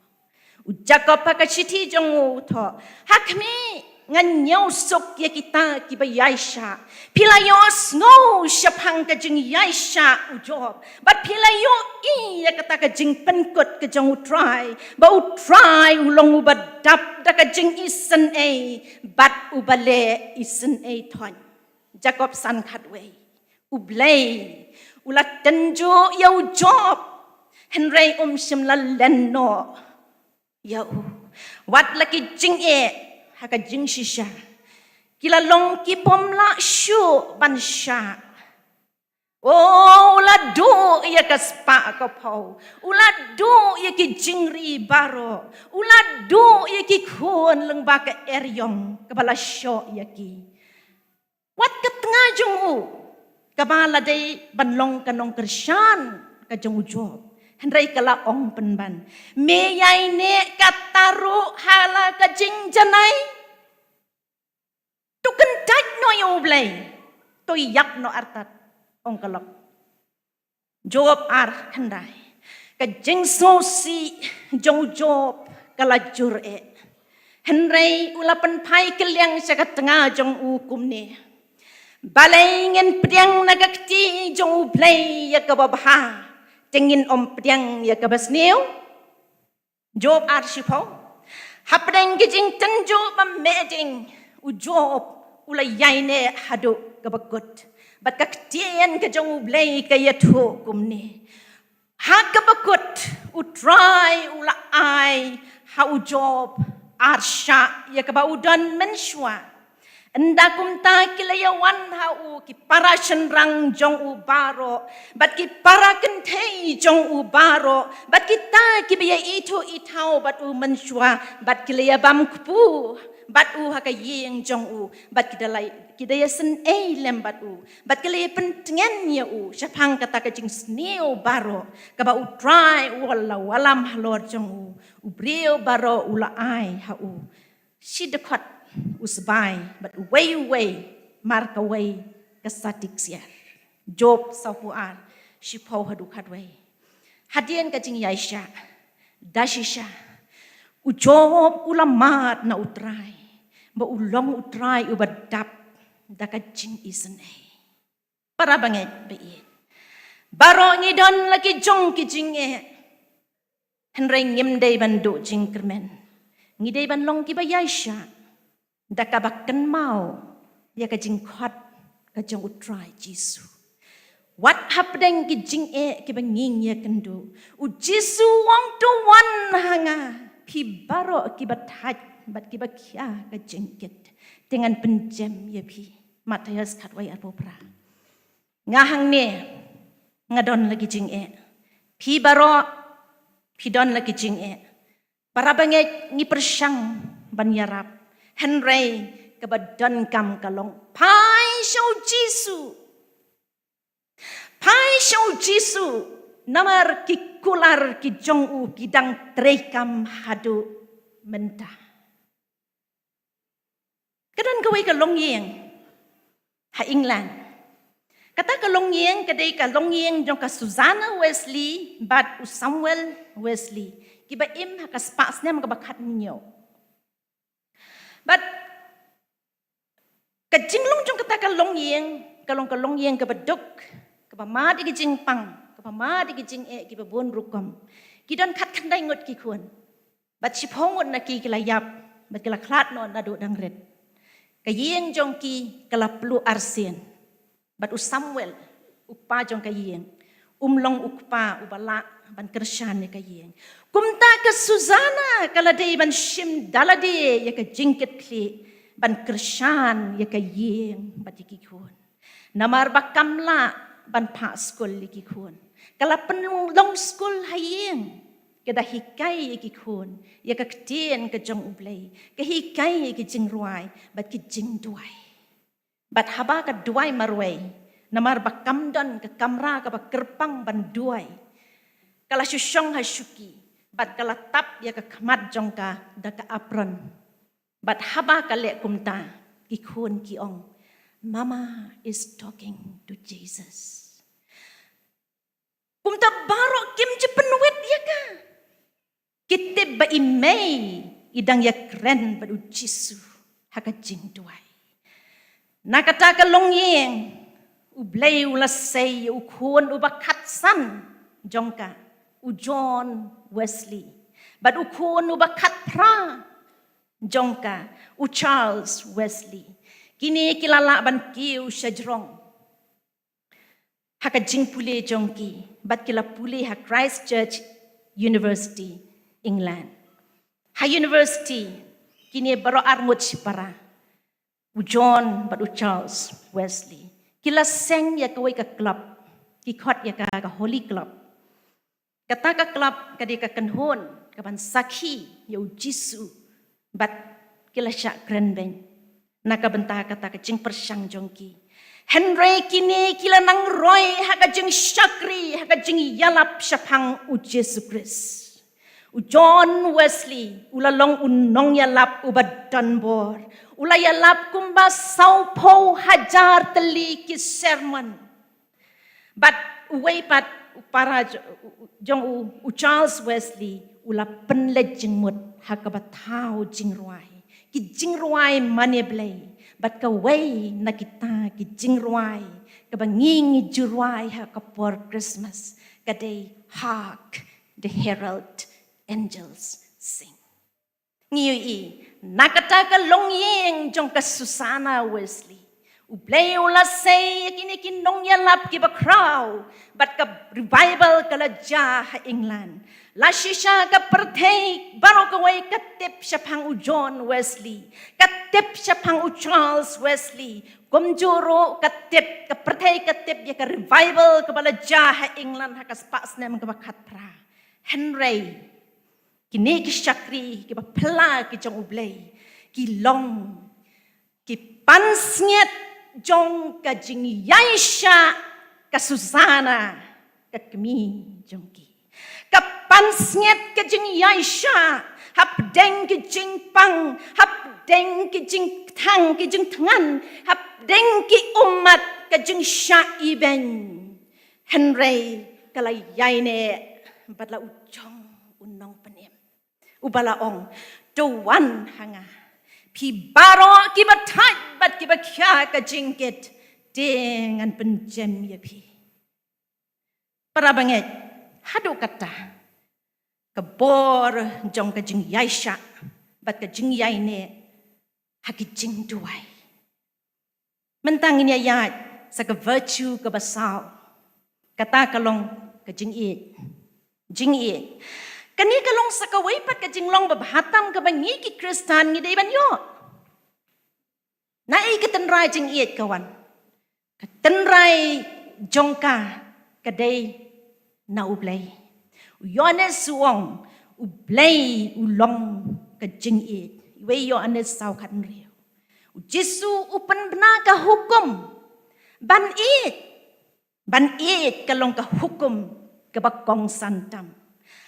U Jakob ha ka shithi jong u u thoh, ha khmih, ngan ïohsuk ïa kita kiba ïaishah. Phi la ïohsngew shaphang ka jingïaishah u Job, bad phi la ïohi ïa kata ka jingpynkut ka jong U Trai, ba U Trai u long uba dap da ka jingisynei bad uba leh isynei thoiñ. Jakob san khatwei. U Blei u la tynjuh ïa u Job, hynrei um shym la len noh ïa u. Wat la ki jingeh ha ka jingshisha, ki la long ki bym lah shuh ban shah. O, u la duh ïa ka spah ka phew, u la duh ïa ki jingri baroh, u la duh ïa ki khun lyngba ka eriong kaba la shoh ïa ki. Wat ka tnga jong u kaba la dei ban long ka nongkyrshan ka jong u Job, hynrei ka la ong pynban, me ïaineh katta ruh ha la ka jingjanai. To kyntait noh ïa U Blei, to ïap noh artat, ong ka lok. Job ar khyndai. Ka jingsngewsih jong u Job ka la jur eh, hynrei u la pynphai kylliang sha ka tnga jong u kumne, balei ngin pdiang na ka kti jong U Blei ïa kaba bha, te ngin ym pdiang ïa kaba sniew? Job ar shiphew. Hapdeng ki jingtynjuh ba meh ding, u Job u la ïaineh haduh kaba kut. Bad ka ktien ka jong U Blei ka ïathuh kumne, ha kaba kut U Trai u la ai ha u Job arshah ïa kaba u don mynshuwa. Ynda kumta ki la ïawan ha u ki para shynrang jong u baroh, bad ki para kynthei jong u baroh, bad kita kiba ïa ithuh ithaw bad u mynshuwa, bad ki la ïabam kpu bad u ha ka ïing jong u, bad ki da la, ki da ïasynei lem bad u, bad ki la ïapyntngen ïa u shaphang kata ka jingsniew baroh kaba U Trai u la wallam halor jong u. U briew baroh u la ai ha u shi dkhot u sbai, bad uwei uwei mar kawei ka satik siar. Job sawphew ar, shiphew haduh khatwei. Hadien ka jingïaishah, da shisha u Job u la mad na U Trai, ba u long U Trai uba dap da ka jingisynei. Para bangeit ba ïeit, baroh ngi don la ki jong ki jingeh, hynrei ngim dei ban duh jingkyrmen. Ngi dei ban long kiba ïaishah da kaba kynmaw ïa ka jingkhot ka jong U Trai Jisu. Wat hapdeng ki jingeh kiba ngin ïakynduh, U Jisu u ong, to wan ha nga phi baroh kiba thait bad kiba khia ka jingkit, te ngan pynjem ïa phi. Mathaios khatwei arphew phra. Nga hangne nga don la ki jingeh, phi baroh phi don la ki jingeh. Para bangeit, ngi pyrshang ban ïarap, hynrei kaba donkam ka long, phai sha U Jisu. Phai sha U Jisu, namar ki kular ki jong u ki dang treikam haduh mynta. Ka don kawei ka longïing ha England. Kata ka longïing ka dei ka longïing jong ka Susanna Wesley bad u Samuel Wesley, kiba im ha ka spah snem kaba khathynñiew. Bad ka jinglong jong kata ka longïing ka long ka longïing kaba duk, kaba mad ïa ki jingpang, kaba mad ïa ki jingeh kiba bun rukom. Ki don khatkhyndai ngut ki khun. Bad shiphew ngut na ki ki la ïap bad ki la khlad noh naduh dang rit. Ka ïing jong ki ka la pluh arsien. Bad u Samuel, u kpa jong ka ïing, um long u kpa uba lah ban kyrshan ïa ka ïing. Kumta ka Susanna ka la dei ban shim da lade ïa ka jingkitkhlieh ban kyrshan ïa ka ïing bad ïa ki khun. Namar ba kam lah ban phah skul ïa ki khun, ka la pynlong skul ha ïing, ka da hikai ïa ki khun ïa ka ktien ka jong U Blei, ka hikai ïa ki jingrwai bad ki jingduwai. Bad haba ka duwai marwei, namar ba kam don ka kamra kaba kyrpang ban duwai, ka la shu shong ha shuki bad ka la tap ïa ka khmat jong ka da ka apron. Bad haba ka leh kumta, ki khun ki ong, Mama is talking to Jesus. Kumta baroh kim ju pynwit ïa ka. Ki tip ba i mei i dang ïakren bad u Jisu ha ka jingduwai. Na kata ka longïing, U Blei u la sei ïa u khun uba khatsan jong ka, u John Wesley, bad u khun uba khatphra jong ka, u Charles Wesley. Kine ki la lah ban kiew shajrong ha ka jingpule jong ki, bad ki la pule ha Christ Church University, England. Ha university, kine baroh arngut shipara, u John bad u Charles Wesley, ki la seng ïa kawei ka club, ki khot ïa ka ka Holy Club. Kata ka club ka dei ka kynhun kaban sakhi ïa u Jisu, bad ki la shah kren beiñ na ka bynta kata ka jingpyrshang jong ki. Hynrei kine ki la nang roi ha ka jingshakri, ha ka jingïalap shaphang u Jisu Khrist. U John Wesley u la long u nongïalap uba donbor. U la ïalap kumba sawphew hajar tylli ki sermon. Bad uwei pat u para jo-, u-, u-, jong u, u Charles Wesley, u la pynleit jingmut ha kaba thaw jingrwai, ki jingrwai mane Blei, bad kawei na kita ki jingrwai kaba ngi ngi ju rwai ha ka por Christmas ka dei Hark the Herald Angels Sing. Ngi ïohi na kata ka longïing jong ka Susanna Wesley, U Blei u la sei ïa kine ki nongïalap kiba khraw bad ka revival ka la jia ha England. La shisha ka pyrthei baroh kawei ka tip shaphang u John Wesley, ka tip shaphang u Charles Wesley. Kumjuh ruh ka tip, ka pyrthei ka tip ïa ka revival kaba la jia ha England ha ka spah snem kaba khatphra. Hynrei kine ki shakri kiba phylla ki jong U Blei ki long ki pansngiat jong ka jingïaishah ka Susanna, ka kmie jong ki. Ka pansngiat ka jingïaishah hapdeng ki jingpang, hapdeng ki jingthang, ki jingthngan, hapdeng ki ummat ka jingshah ibeiñ. Hynrei ka la ïaineh bad la u jong u nongpynim uba la ong, "To wan ha nga, phi baroh kiba thait bad kiba khia ka jingkit, te ngan pynjem ïa phi." Para bangeit, haduh katta ka bor jong ka jingïaishah bad ka jingïaineh ha ki jingduwai. Mynta ngin ïa ïaid sa ka virtue kaba saw. Kata ka long ka jingïeit. Jingïeit. Kane ka long sa kawei pat ka jinglong ba bha tam kaba ngi ki Khristan ngi dei ban ïoh. Na ei ka tynrai jingïeit ka wan? Ka tynrai jong ka ka dei na U Blei. U Ïoannis u ong, U Blei u long ka jingïeit. Wei Ïoannis saw khathynriew. U Jisu u pynbna ka hukum ban ïeit. Ban ïeit ka long ka hukum kaba kongsan tam.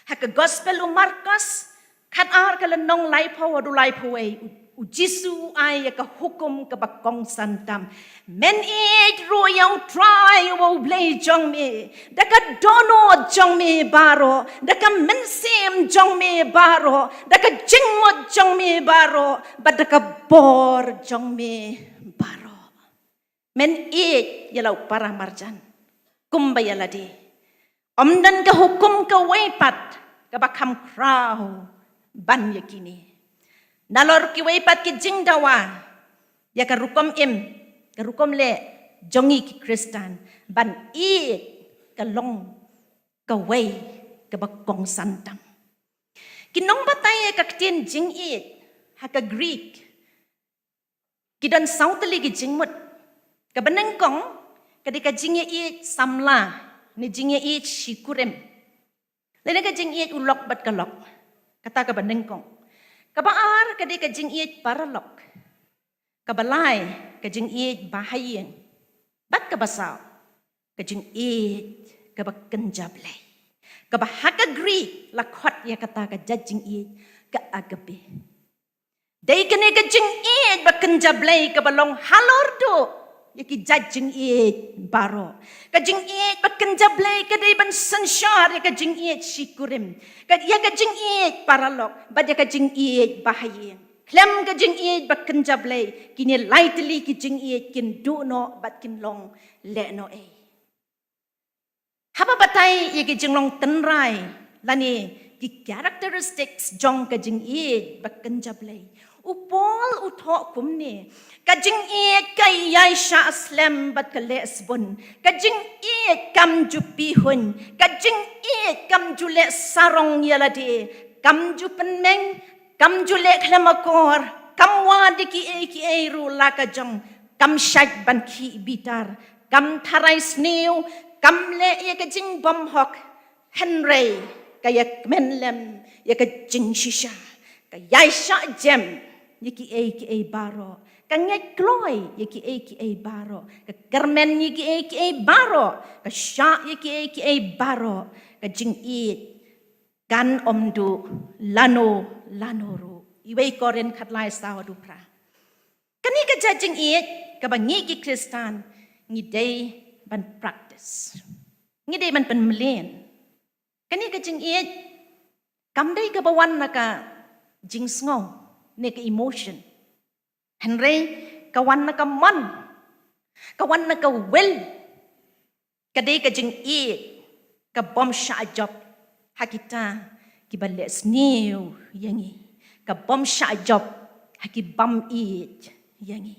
Ha ka Gospel u Markos khatar ka lynnong laiphew haduh laiphew wei, u, U Jisu u ai ïa ka hukum kaba kongsan tam. Men ïeit ruh ïa U Trai uba U Blei jong me da ka dohnud jong me baroh, da ka mynsiem jong me baroh, da ka jingmut jong me baroh, bad da ka bor jong me baroh. Men ïeit ïa la u para marjan kumba ïa lade. Ym don ka hukum kawei pat kaba kham khraw ban ïa kine. Nalor kiwei pat ki jingdawa ïa ka rukom im, ka rukom leh jong ngi ki Khristan, ban ïeit ka long kawei kaba kongsan tam. Ki nongbatai ïa ka ktien jingïeit ha ka Greek ki don saw tylli ki jingmut. Kaba nyngkong ka dei ka jingïeit samla ne jingïeit shikurim. Lane ka jingïeit u lok bad ka lok. Kata kaba nyngkong. Kaba ar ka dei ka jingïeit paralok. Kaba lai ka jingïeit bahaïing. Bad kaba saw ka jingïeit kaba kynja Blei. Kaba ha ka Greek la khot ïa kata ka jait jingïeit ka agape. Dei kane ka jingïeit ba kynja Blei kaba long halor duh ïa ki jait jingïeit baroh. Ka jingïeit ba kynja blei ka dei ban synshar ïa ka jingïeit shikurim, ka ïa ka jingïeit paralok bad ïa ka jingïeit bahaïing. Khlem ka jingïeit ba kynja blei kine lai tylli ki jingïeit kin duh noh bad kin long lehnohei. Haba batai ïa ki jinglong tynrai lane ki characteristics jong ka jingïeit ba kynja blei, u Paul u thoh kumne: ka jingïeit ka ïaishah slem bad ka leh sbun. Ka jingïeit kam ju pihuiñ. Ka jingïeit kam ju leh sarong ïa lade. Kam ju pynmeng. Kam ju leh khlem akor. Kam wad ïa kiei kiei ruh la ka jong. Kam shait ban khih bitar. Kam tharai sniew. Kam leh ïa ka jingbym hok. Hynrei ka ïa kmen lem ïa ka jingshisha. Ka ïaishah jem ïa kiei kiei baroh. Ka ngeit kloi ïa kiei kiei baroh. Ka kyrmen ïa kiei kiei baroh. Ka shah ïa kiei kiei baroh. Ka jingïeit kan ym duh lano lano ruh. Iwei Korinth khatlai saw haduh phra. Kane ka jait jingïeit kaba ngi ki Khristan ngi dei ban practice. Ngi dei ban pynmlien. Kane ka jingïeit kam dei kaba wan na ka jingsngew ne ka emotion. Hynrei ka wan na ka mon. Ka wan na ka will. Ka dei ka jingïeit ka bym shah jop ha kita kiba leh sniew ïa ngi. Ka bym shah jop ha ki bym ïeit ïa ngi.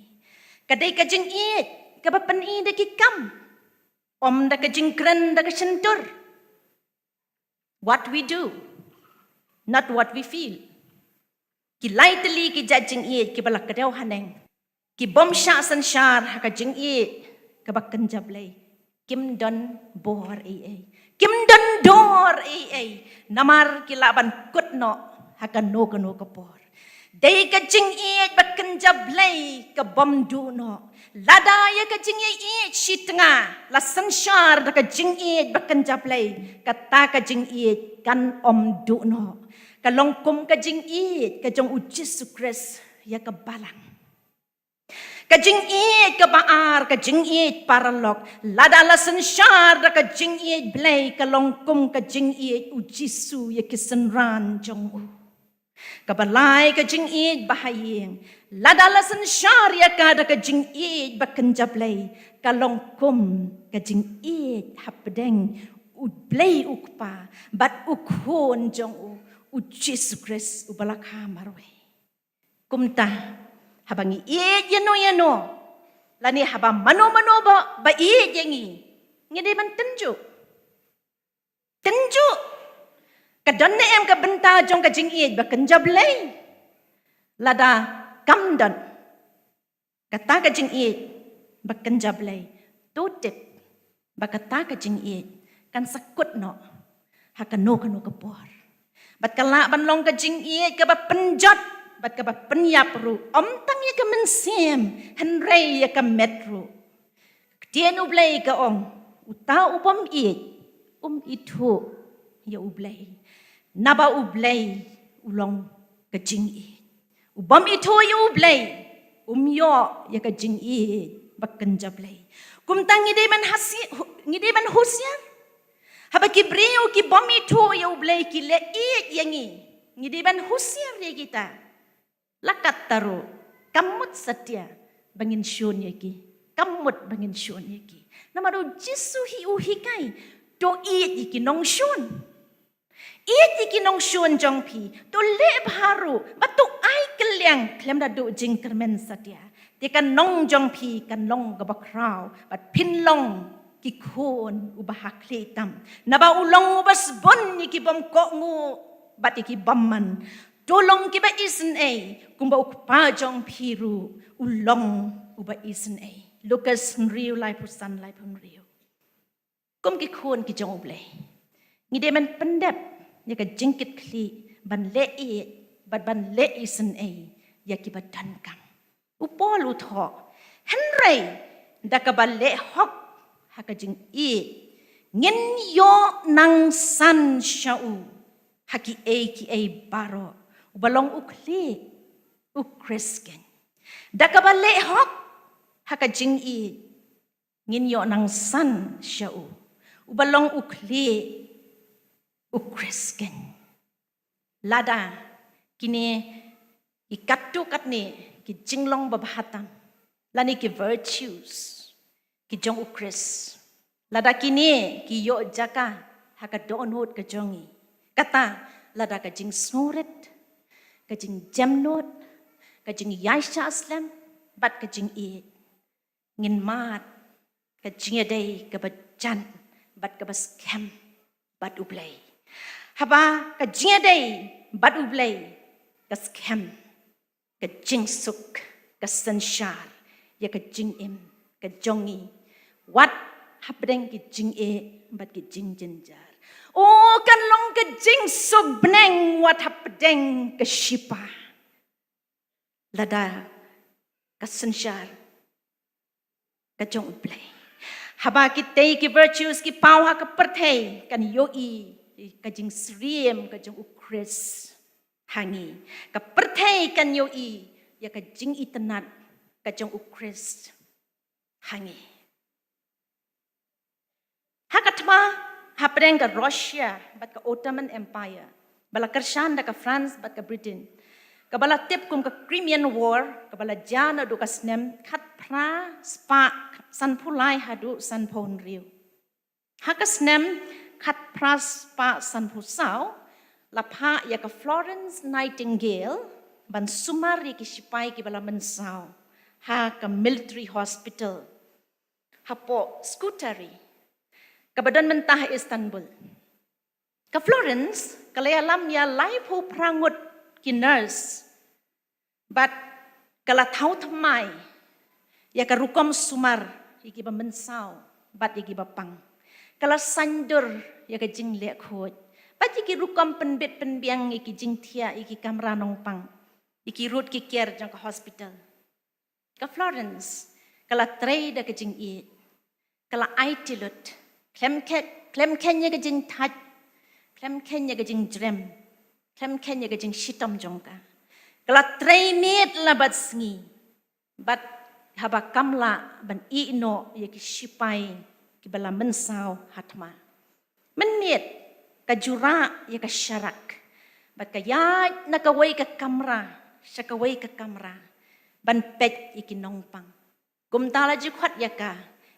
Ka dei ka jingïeit kaba pyni da ki kam, ym da ka jingkren da ka shyntur. What we do, not what we feel. Ki lai tylli ki jait jingïeit kiba la kdew haneng, ki bym shah synshar ha ka jingïeit kaba kynja blei, kim don bor ei ei. Kim don dor ei ei. Namar ki lah ban kut noh ha kano kano ka por. Dei ka jingïeit ba kynja blei ka bym duh noh. Lada ïa ka jingïeit shi tnga la synshar da ka jingïeit ba kynja blei, kata ka jingïeit kan ym duh noh. Ka long kum ka jingïeit ka jong u Jisu Khrist ïa ka balang. Ka jingïeit kaba ar, ka jingïeit paralok, lada la synshar da ka jingïeit blei, ka long kum ka jingïeit u Jisu ïa ki synran jong u. Kaba lai ka jingïeit bahaïing, lada la synshar ïa ka da ka jingïeit ba kynja blei, ka long kum ka jingïeit hapdeng u Blei u Kpa bad u Khun jong u, u Jisu Khrist uba la kha marwei. Kumta haba ngi ïeit ïano ïano lane haba mano mano ba, ba ïeit ïa ngi, ngi dei ban tynjuh. Tynjuh. Ka don ne em ka bynta jong ka jingïeit ba kynja blei? Lada kam don kata ka jingïeit ba kynja blei, to tip ba kata ka jingïeit kan sa kut noh ha kano kano ka por. Bad ka lah ban long ka jingïeit kaba pynjot bad kaba pynïap ruh, ym tang ïa ka mynsiem hynrei ïa ka met ruh. Ktien u Blei ka ong, uta u bym ïeit um ithuh ïa u Blei, naba u Blei u long ka jingïeit. U bym ithuh ïa u Blei um ïoh ïa ka jingïeit ba kynja blei. Kumta ngi dei ban hasi-, ngi dei ban husiar. Haba ki briew ki bym ithuh ïa u Blei ki leh ïeit ïa ngi, ngi dei ban husiar ïa kita. La katta ruh, kam mut satia ba ngin shun ïa ki. Kam mut ba ngin shun ïa ki. Namar u Jisu hi u hikai, to ïeit ïa ki nongshun. Ïeit ïa ki nongshun jong phi, to leh bha ruh bad to ai kylliang khlem da duh jingkyrmen satia. Te ka nong jong phi kan long kaba khraw bad phin long ki khun uba ha khlieh tam. Naba u long uba sbun ïa ki bym kohnguh bad ïa ki bymman. To long kiba isynei kumba u Kpa jong phi ruh u long uba isynei. Lukas hynriew laiphew san laiphew hynriew. Kum ki khun ki jong u Blei, ngi dei ban pyndep ïa ka jingkitkhlieh ban leh ïeit bad ban leh isynei ïa kiba donkam. U Paul u thoh, hynrei da kaba leh hok ha ka jingïeit ngin ïoh nang san sha u ha kiei kiei baroh, uba long u khlieh, u Khrist keiñ. Da kaba leh hok ha ka jingïeit ngin ïoh nangsan sha u, uba long u khlieh, u Khrist keiñ. Lada kine ki katto katne ki jinglong babha tam, lane ki virtues ki jong u Khrist, lada kine ki ïoh jaka ha ka dohnud ka jong ngi, kata lada ka jingsngewrit, ka jingjemnud, ka jingïaishah slem bad ka jingïeit, ngin mad ka jingïadei kaba jan bad kaba skhem bad U Blei. Haba ka jingïadei bad U Blei ka skhem, ka jingsuk ka synshar ïa ka jingim ka jong ngi, wat hapdeng ki jingeh bad ki jingjynjar. O, kan long ka jingsuk bneng wat hapdeng ka shipa, lada ka synshar ka jong U Blei. Haba kitei ki virtues ki paw ha ka pyrthei, kan ïohi ka jingsyriem ka jong u Khrist ha ngi. Ka pyrthei kan ïohi ïa ka jingitynnad ka jong u Khrist ha ngi. Ha ka thma hapdeng ka Russia bad ka Ottoman Empire, ba la kyrshan da ka France bad ka Britain, kaba la tip kum ka Crimean War, kaba la jia naduh ka snem khatphra spah sanphew lai haduh sanphew hynriew. Ha ka snem khatphra spah sanphew saw, la phah ïa ka Florence Nightingale ban sumar ïa ki shipai kiba la mynsaw ha ka military hospital hapoh Scutari, kaba don mynta ha Istanbul. Ka Florence ka la ïalam ïa laiphew phra ngut ki nurse, bad ka la thaw thymmai ïa ka rukom sumar ïa kiba mynsaw bad ïa kiba pang. Ka la saiñdur ïa ka jingleh khuid bad ïa ki rukom pynbit pynbiang ïa ki jingthiah ïa ki kamra nongpang, ïa ki rud ki kiar jong ka hospital. Ka Florence ka la trei da ka jingïeit, ka la aiti lut, khlem khe-, khlem kheiñ ïa ka jingthait, khlem kheiñ ïa ka jingjrem, khlem kheiñ ïa ka jingshitom jong ka. Ka la trei miet la bad sngi, bad haba kam lah ban ïeh noh ïa ki shipai kiba la mynsaw ha thma. Mynmiet ka ju rah ïa ka sharak bad ka ïaid na kawei ka kamra sha kawei ka kamra ban peit ïa ki nongpang. Kumta la ju khot ïa ka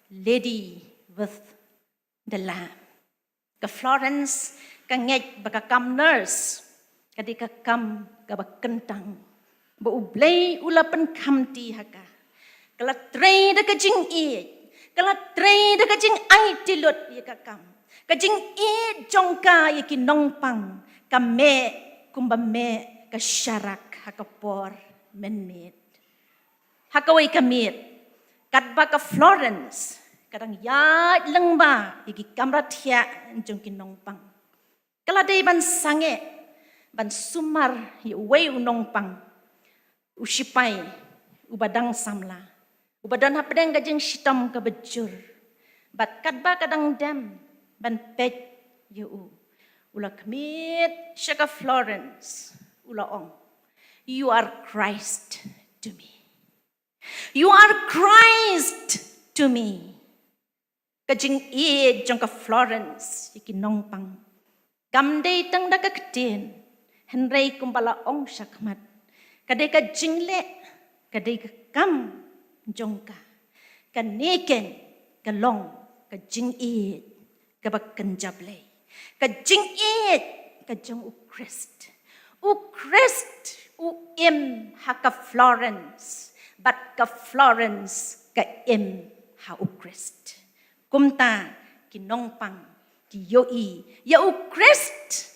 Lady with the Lamb. Ka Florence ka ngeit ba ka kam nurse ka dei ka kam kaba kyntang, ba U Blei u la pynkhamti ha ka. Ka la trei da ka jingïeit, ka la trei da ka jingaiti lut ïa ka kam. Ka jingïeit jong ka ïa ki nongpang ka meh kumba meh ka sharak ha ka por mynmiet. Ha kawei ka miet, katba ka Florence ka dang ïaid lyngba ïa ki kamra thiah jong ki nongpang, ka la dei ban sangeh ban sumar ïa uwei u nongpang, u shipai uba dang samla, uba don hapdeng ka jingshitom kaba jur. Bad katba ka dang dem ban peit ïa u, u la khmied sha ka Florence, u la ong, "You are Christ to me. You are Christ to me." Ka jingïeit jong ka Florence ïa ki nongpang kam dei tang da ka ktien, hynrei kumba la ong shakhmat, ka dei ka jingleh, ka dei ka kam jong ka. Kane keiñ ka long ka jingïeit kaba kynja Blei, ka jingïeit ka jong u Khrist. U Khrist u im ha ka Florence, bad ka Florence ka im ha u Khrist. Kumta ki nongpang ki ïohi ïa u Khrist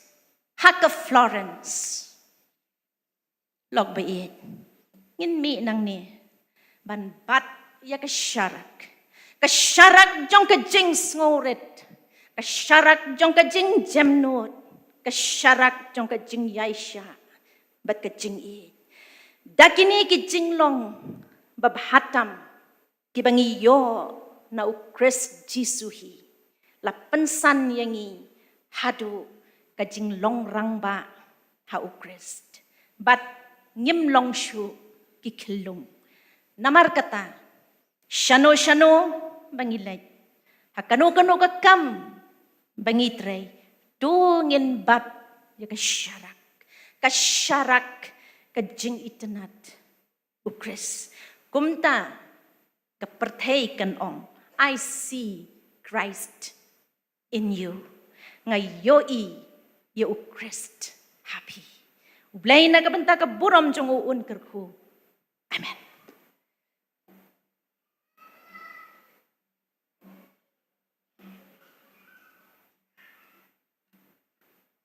ha ka Florence. Lok ba ïeit, ngin mih nangne ban bat ïa ka sharak, ka sharak jong ka jingsngewrit, ka sharak jong ka jingjemnud, ka sharak jong ka jingïaishah bad ka jingïeit. Da kine ki jinglong babha tam kiba ngi ïoh na u Khrist Jisu hi, la pynsan ïa ngi haduh ka jinglong rangbah ha u Khrist, bad ngim long shuh ki khyllung. Namar kata, shano shano ba ngi leit, ha kano kano ka kam ba ngi trei, to ngin bat ïa ka sharak, ka sharak ka jingitynnad u Khrist. Kumta ka pyrthei kan ong, "I see Christ in you." Nga ïohi ïa u Khrist ha phi. U Blei na ka bynta ka burom jong u un kyrkhu. Amen.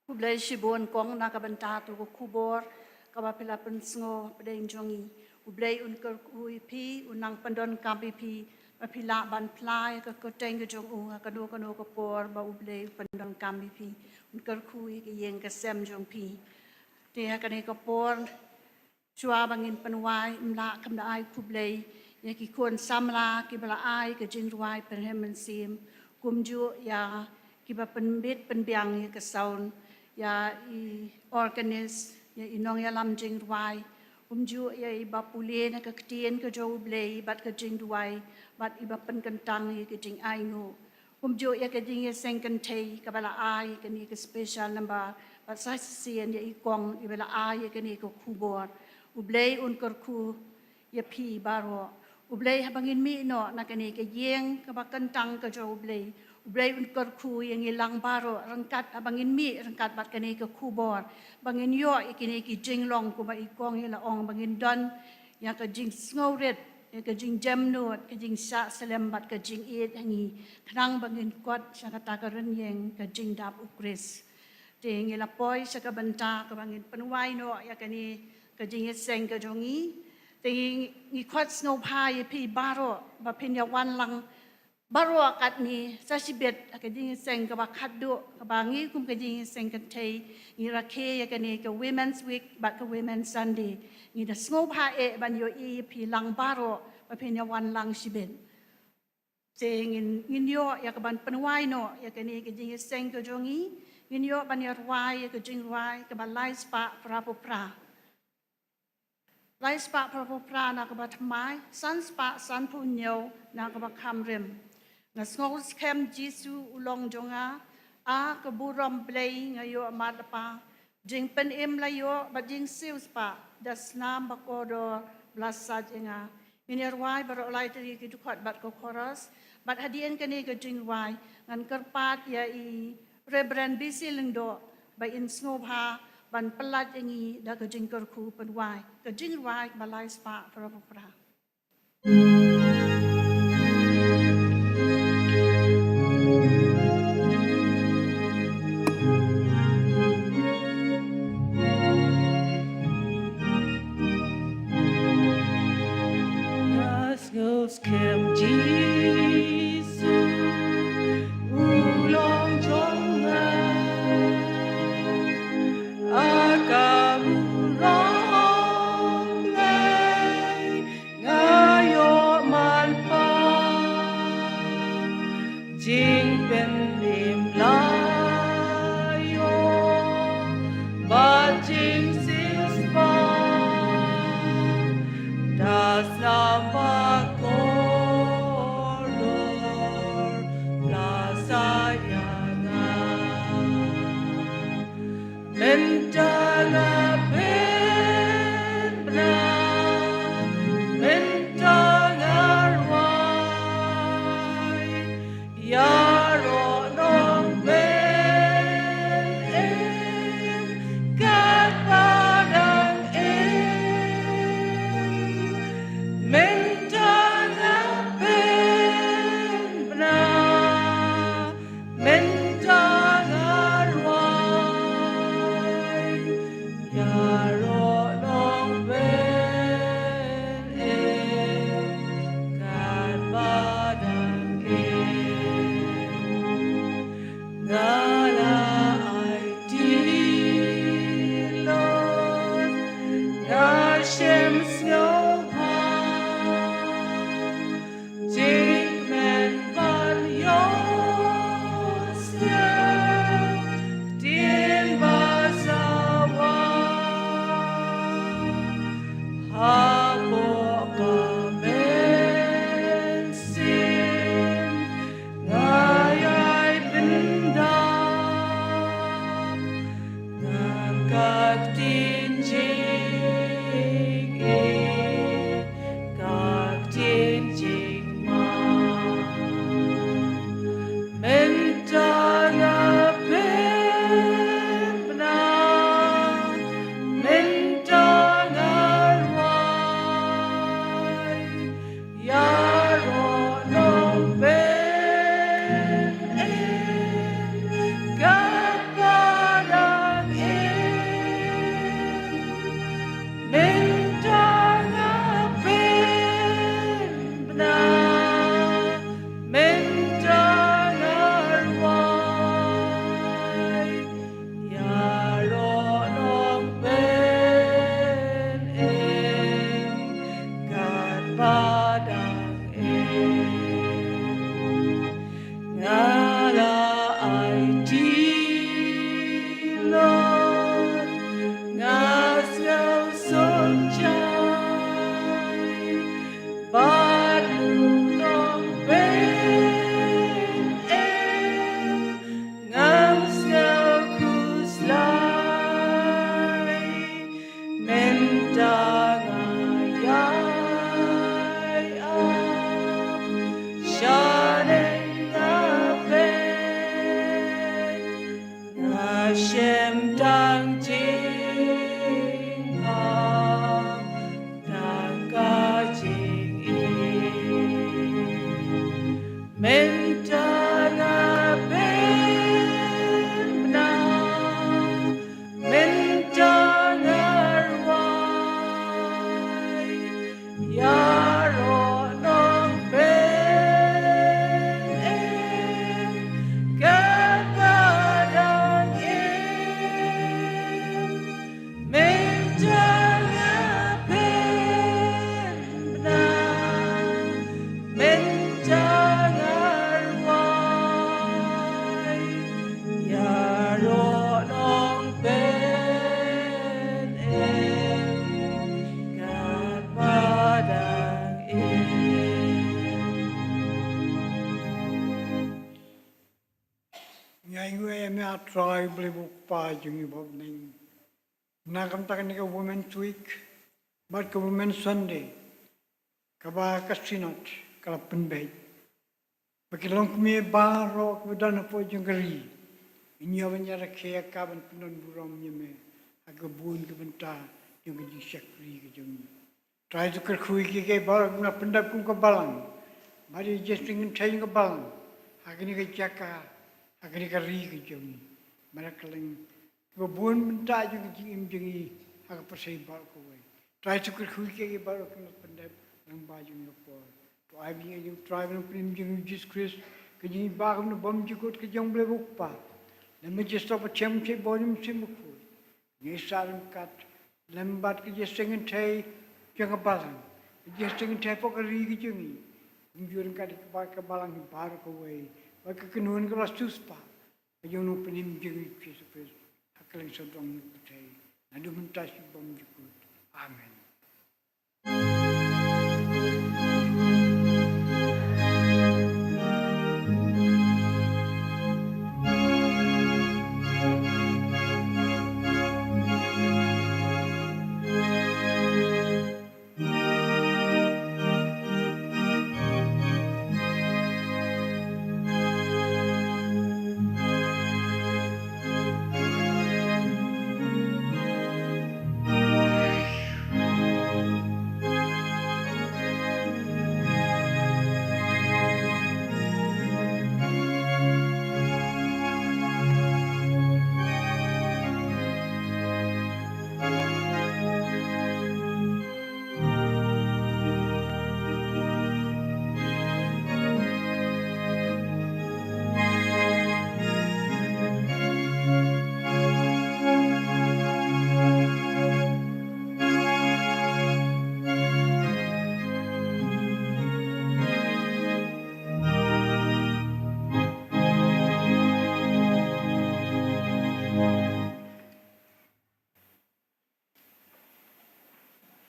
Khublei shibun kong na ka bynta tu ka khubor kaba phi la pynsngew pdeng jong ngi. U Blei un kyrkhu ïa phi, un nang pyndonkam ïa phi, ba phi lah ban phla ïa ka kyrteng ka jong u ha kano kano ka por ba U Blei u pyndonkam ïa phi. Un kyrkhu ïa ka ïing ka sem jong phi. Te ha kane ka por, shuwa ba ngin pynwai, ym lah kham da ai khublei ïa ki khun samla kiba la ai ka jingrwai pynrem mynsiem, kumjuh ïa kiba pynbit pynbiang ïa ka sound, ïa i organist, ïa i nongïalam jingrwai, kumjuh ïa iba pule na ka ktien ka jong U Blei bad ka jingduwai, bad iba pynkyntang ïa ka jingainguh. Kumjuh ïa ka jingïaseng kynthei kaba la ai ïa kane ka special number, bad sa shisien ïa i kong iba la ai ïa kane ka khubor. U Blei un kyrkhu ïa phi baroh. U Blei haba ngin mih noh na kane ka ïing kaba kyntang ka jong U Blei, U Blei un kyrkhu ïa ngi lang baroh ryngkat haba ngin mih ryngkat bad kane ka khubor, ba ngin ïoh ïa kine ki jinglong kumba i kong i la ong, ba ngin don ïa ka jingsngewrit, ïa ka jingjemnud, ka jingshah slem bad ka jingïeit ha ngi, khnang ba ngin kot sha kata ka rynïeng ka jingdap U Khrist. Te ngi la poi sha ka bynta kaba ngin pynwai noh ïa kane ka jingïaseng ka jong ngi. Te ngi, ngi khot sngewbha ïa phi baroh ba phin ïa wan lang baroh katne sa shibit ha ka jingïaseng kaba khatduh, kaba ngi kum ka jingïaseng kynthei ngi rakhe ïa kane ka Women's Week bad ka Women's Sunday. Ngi da sngewbha eh ban ïohi ïa phi lang baroh ba phin ïa wan lang shibit. Te ngin, ngin ïoh ïa ka ban pynwai noh ïa kane ka jingïaseng ka jong ngi. Ngin ïoh ban ïa rwai ïa ka jingrwai kaba lai spah phra phew phra. Lai spah phra phew phra na kaba thymmai, san spah san phew hynñiew na kaba kham rim. Nga sngew skhem Jisu u long jong nga, a ka burom Blei nga ïoh mad lypa. Jingpynim la ïoh bad jingsiew spah, da snam ba kordor ba la sait ïa nga. Ngin ïa rwai baroh lai tylli ki dkhot bad ka chorus. Bad hadien kane ka jingrwai ngan kyrpad ïa i Reverend B C Lyngdoh ba in sngewbha ban pyllait ïa ngi da ka jingkyrkhu pynwai ka jingrwai ba lai spah phra phew phra. Nga sngew skhem Jisu u long jong nga, a ka burom Blei nga ïoh man lypa. Jingpynim la ïoh bad jingsiew spah, da snam ba kordor Ïaroh Nongpynim katba dang im, mynta nga pynbna, mynta nga rwai. Ïaroh Nongpynim katba dang im. Ngi ainguh ïa me, A Trai Blei, U Kpa jong ngi ba bneng. Na ka bynta kane ka Women's Week bad ka Women's Sunday kaba ka Synod ka la pynbeit, ba ki longkmie baroh kiba don hapoh jong ka ri, ngin ïoh ban ïarakhe ïa ka ban pyndon burom ïa me ha ka bun ka bynta jong ka jingshakri ka jong ngi. Trai, to kyrkhu ïa kiei kiei baroh kiba la pyndep kum ka balang, bad ïa ka jingïaseng kynthei jong ka balang ha kane ka jaka, ha kane ka ri ka jong ngi. Bad ha kylleng kiba bun bynta jong ka jingim jong ngi ha ka pyrthei baroh kawei. Trai, to kyrkhu ïa kiei kiei baroh kiba la pyndep lyngba jong ka por. To ai ba ngi ïa jong Trai ba Nongpynim jong ngi U Jisu Khrist, ka jingïeit ba ka bym jukut ka jong U Blei U Kpa, lem bad ka jingstad ba thiang Mynsiem Bakhuid, ngi sa ryngkat lem bad ka jingïaseng kynthei jong ka balang, ka jingïaseng kynthei hapoh ka ri ka jong ngi, kumjuh ryngkat ïa ka balang hi baroh kawei, bad ka kynhun kaba la siewspah ka jong U Nongpynim jong ngi U Jisu Khrist, ha kylleng sawdong jong ka pyrthei, naduh mynta sha bymjukut. Amen.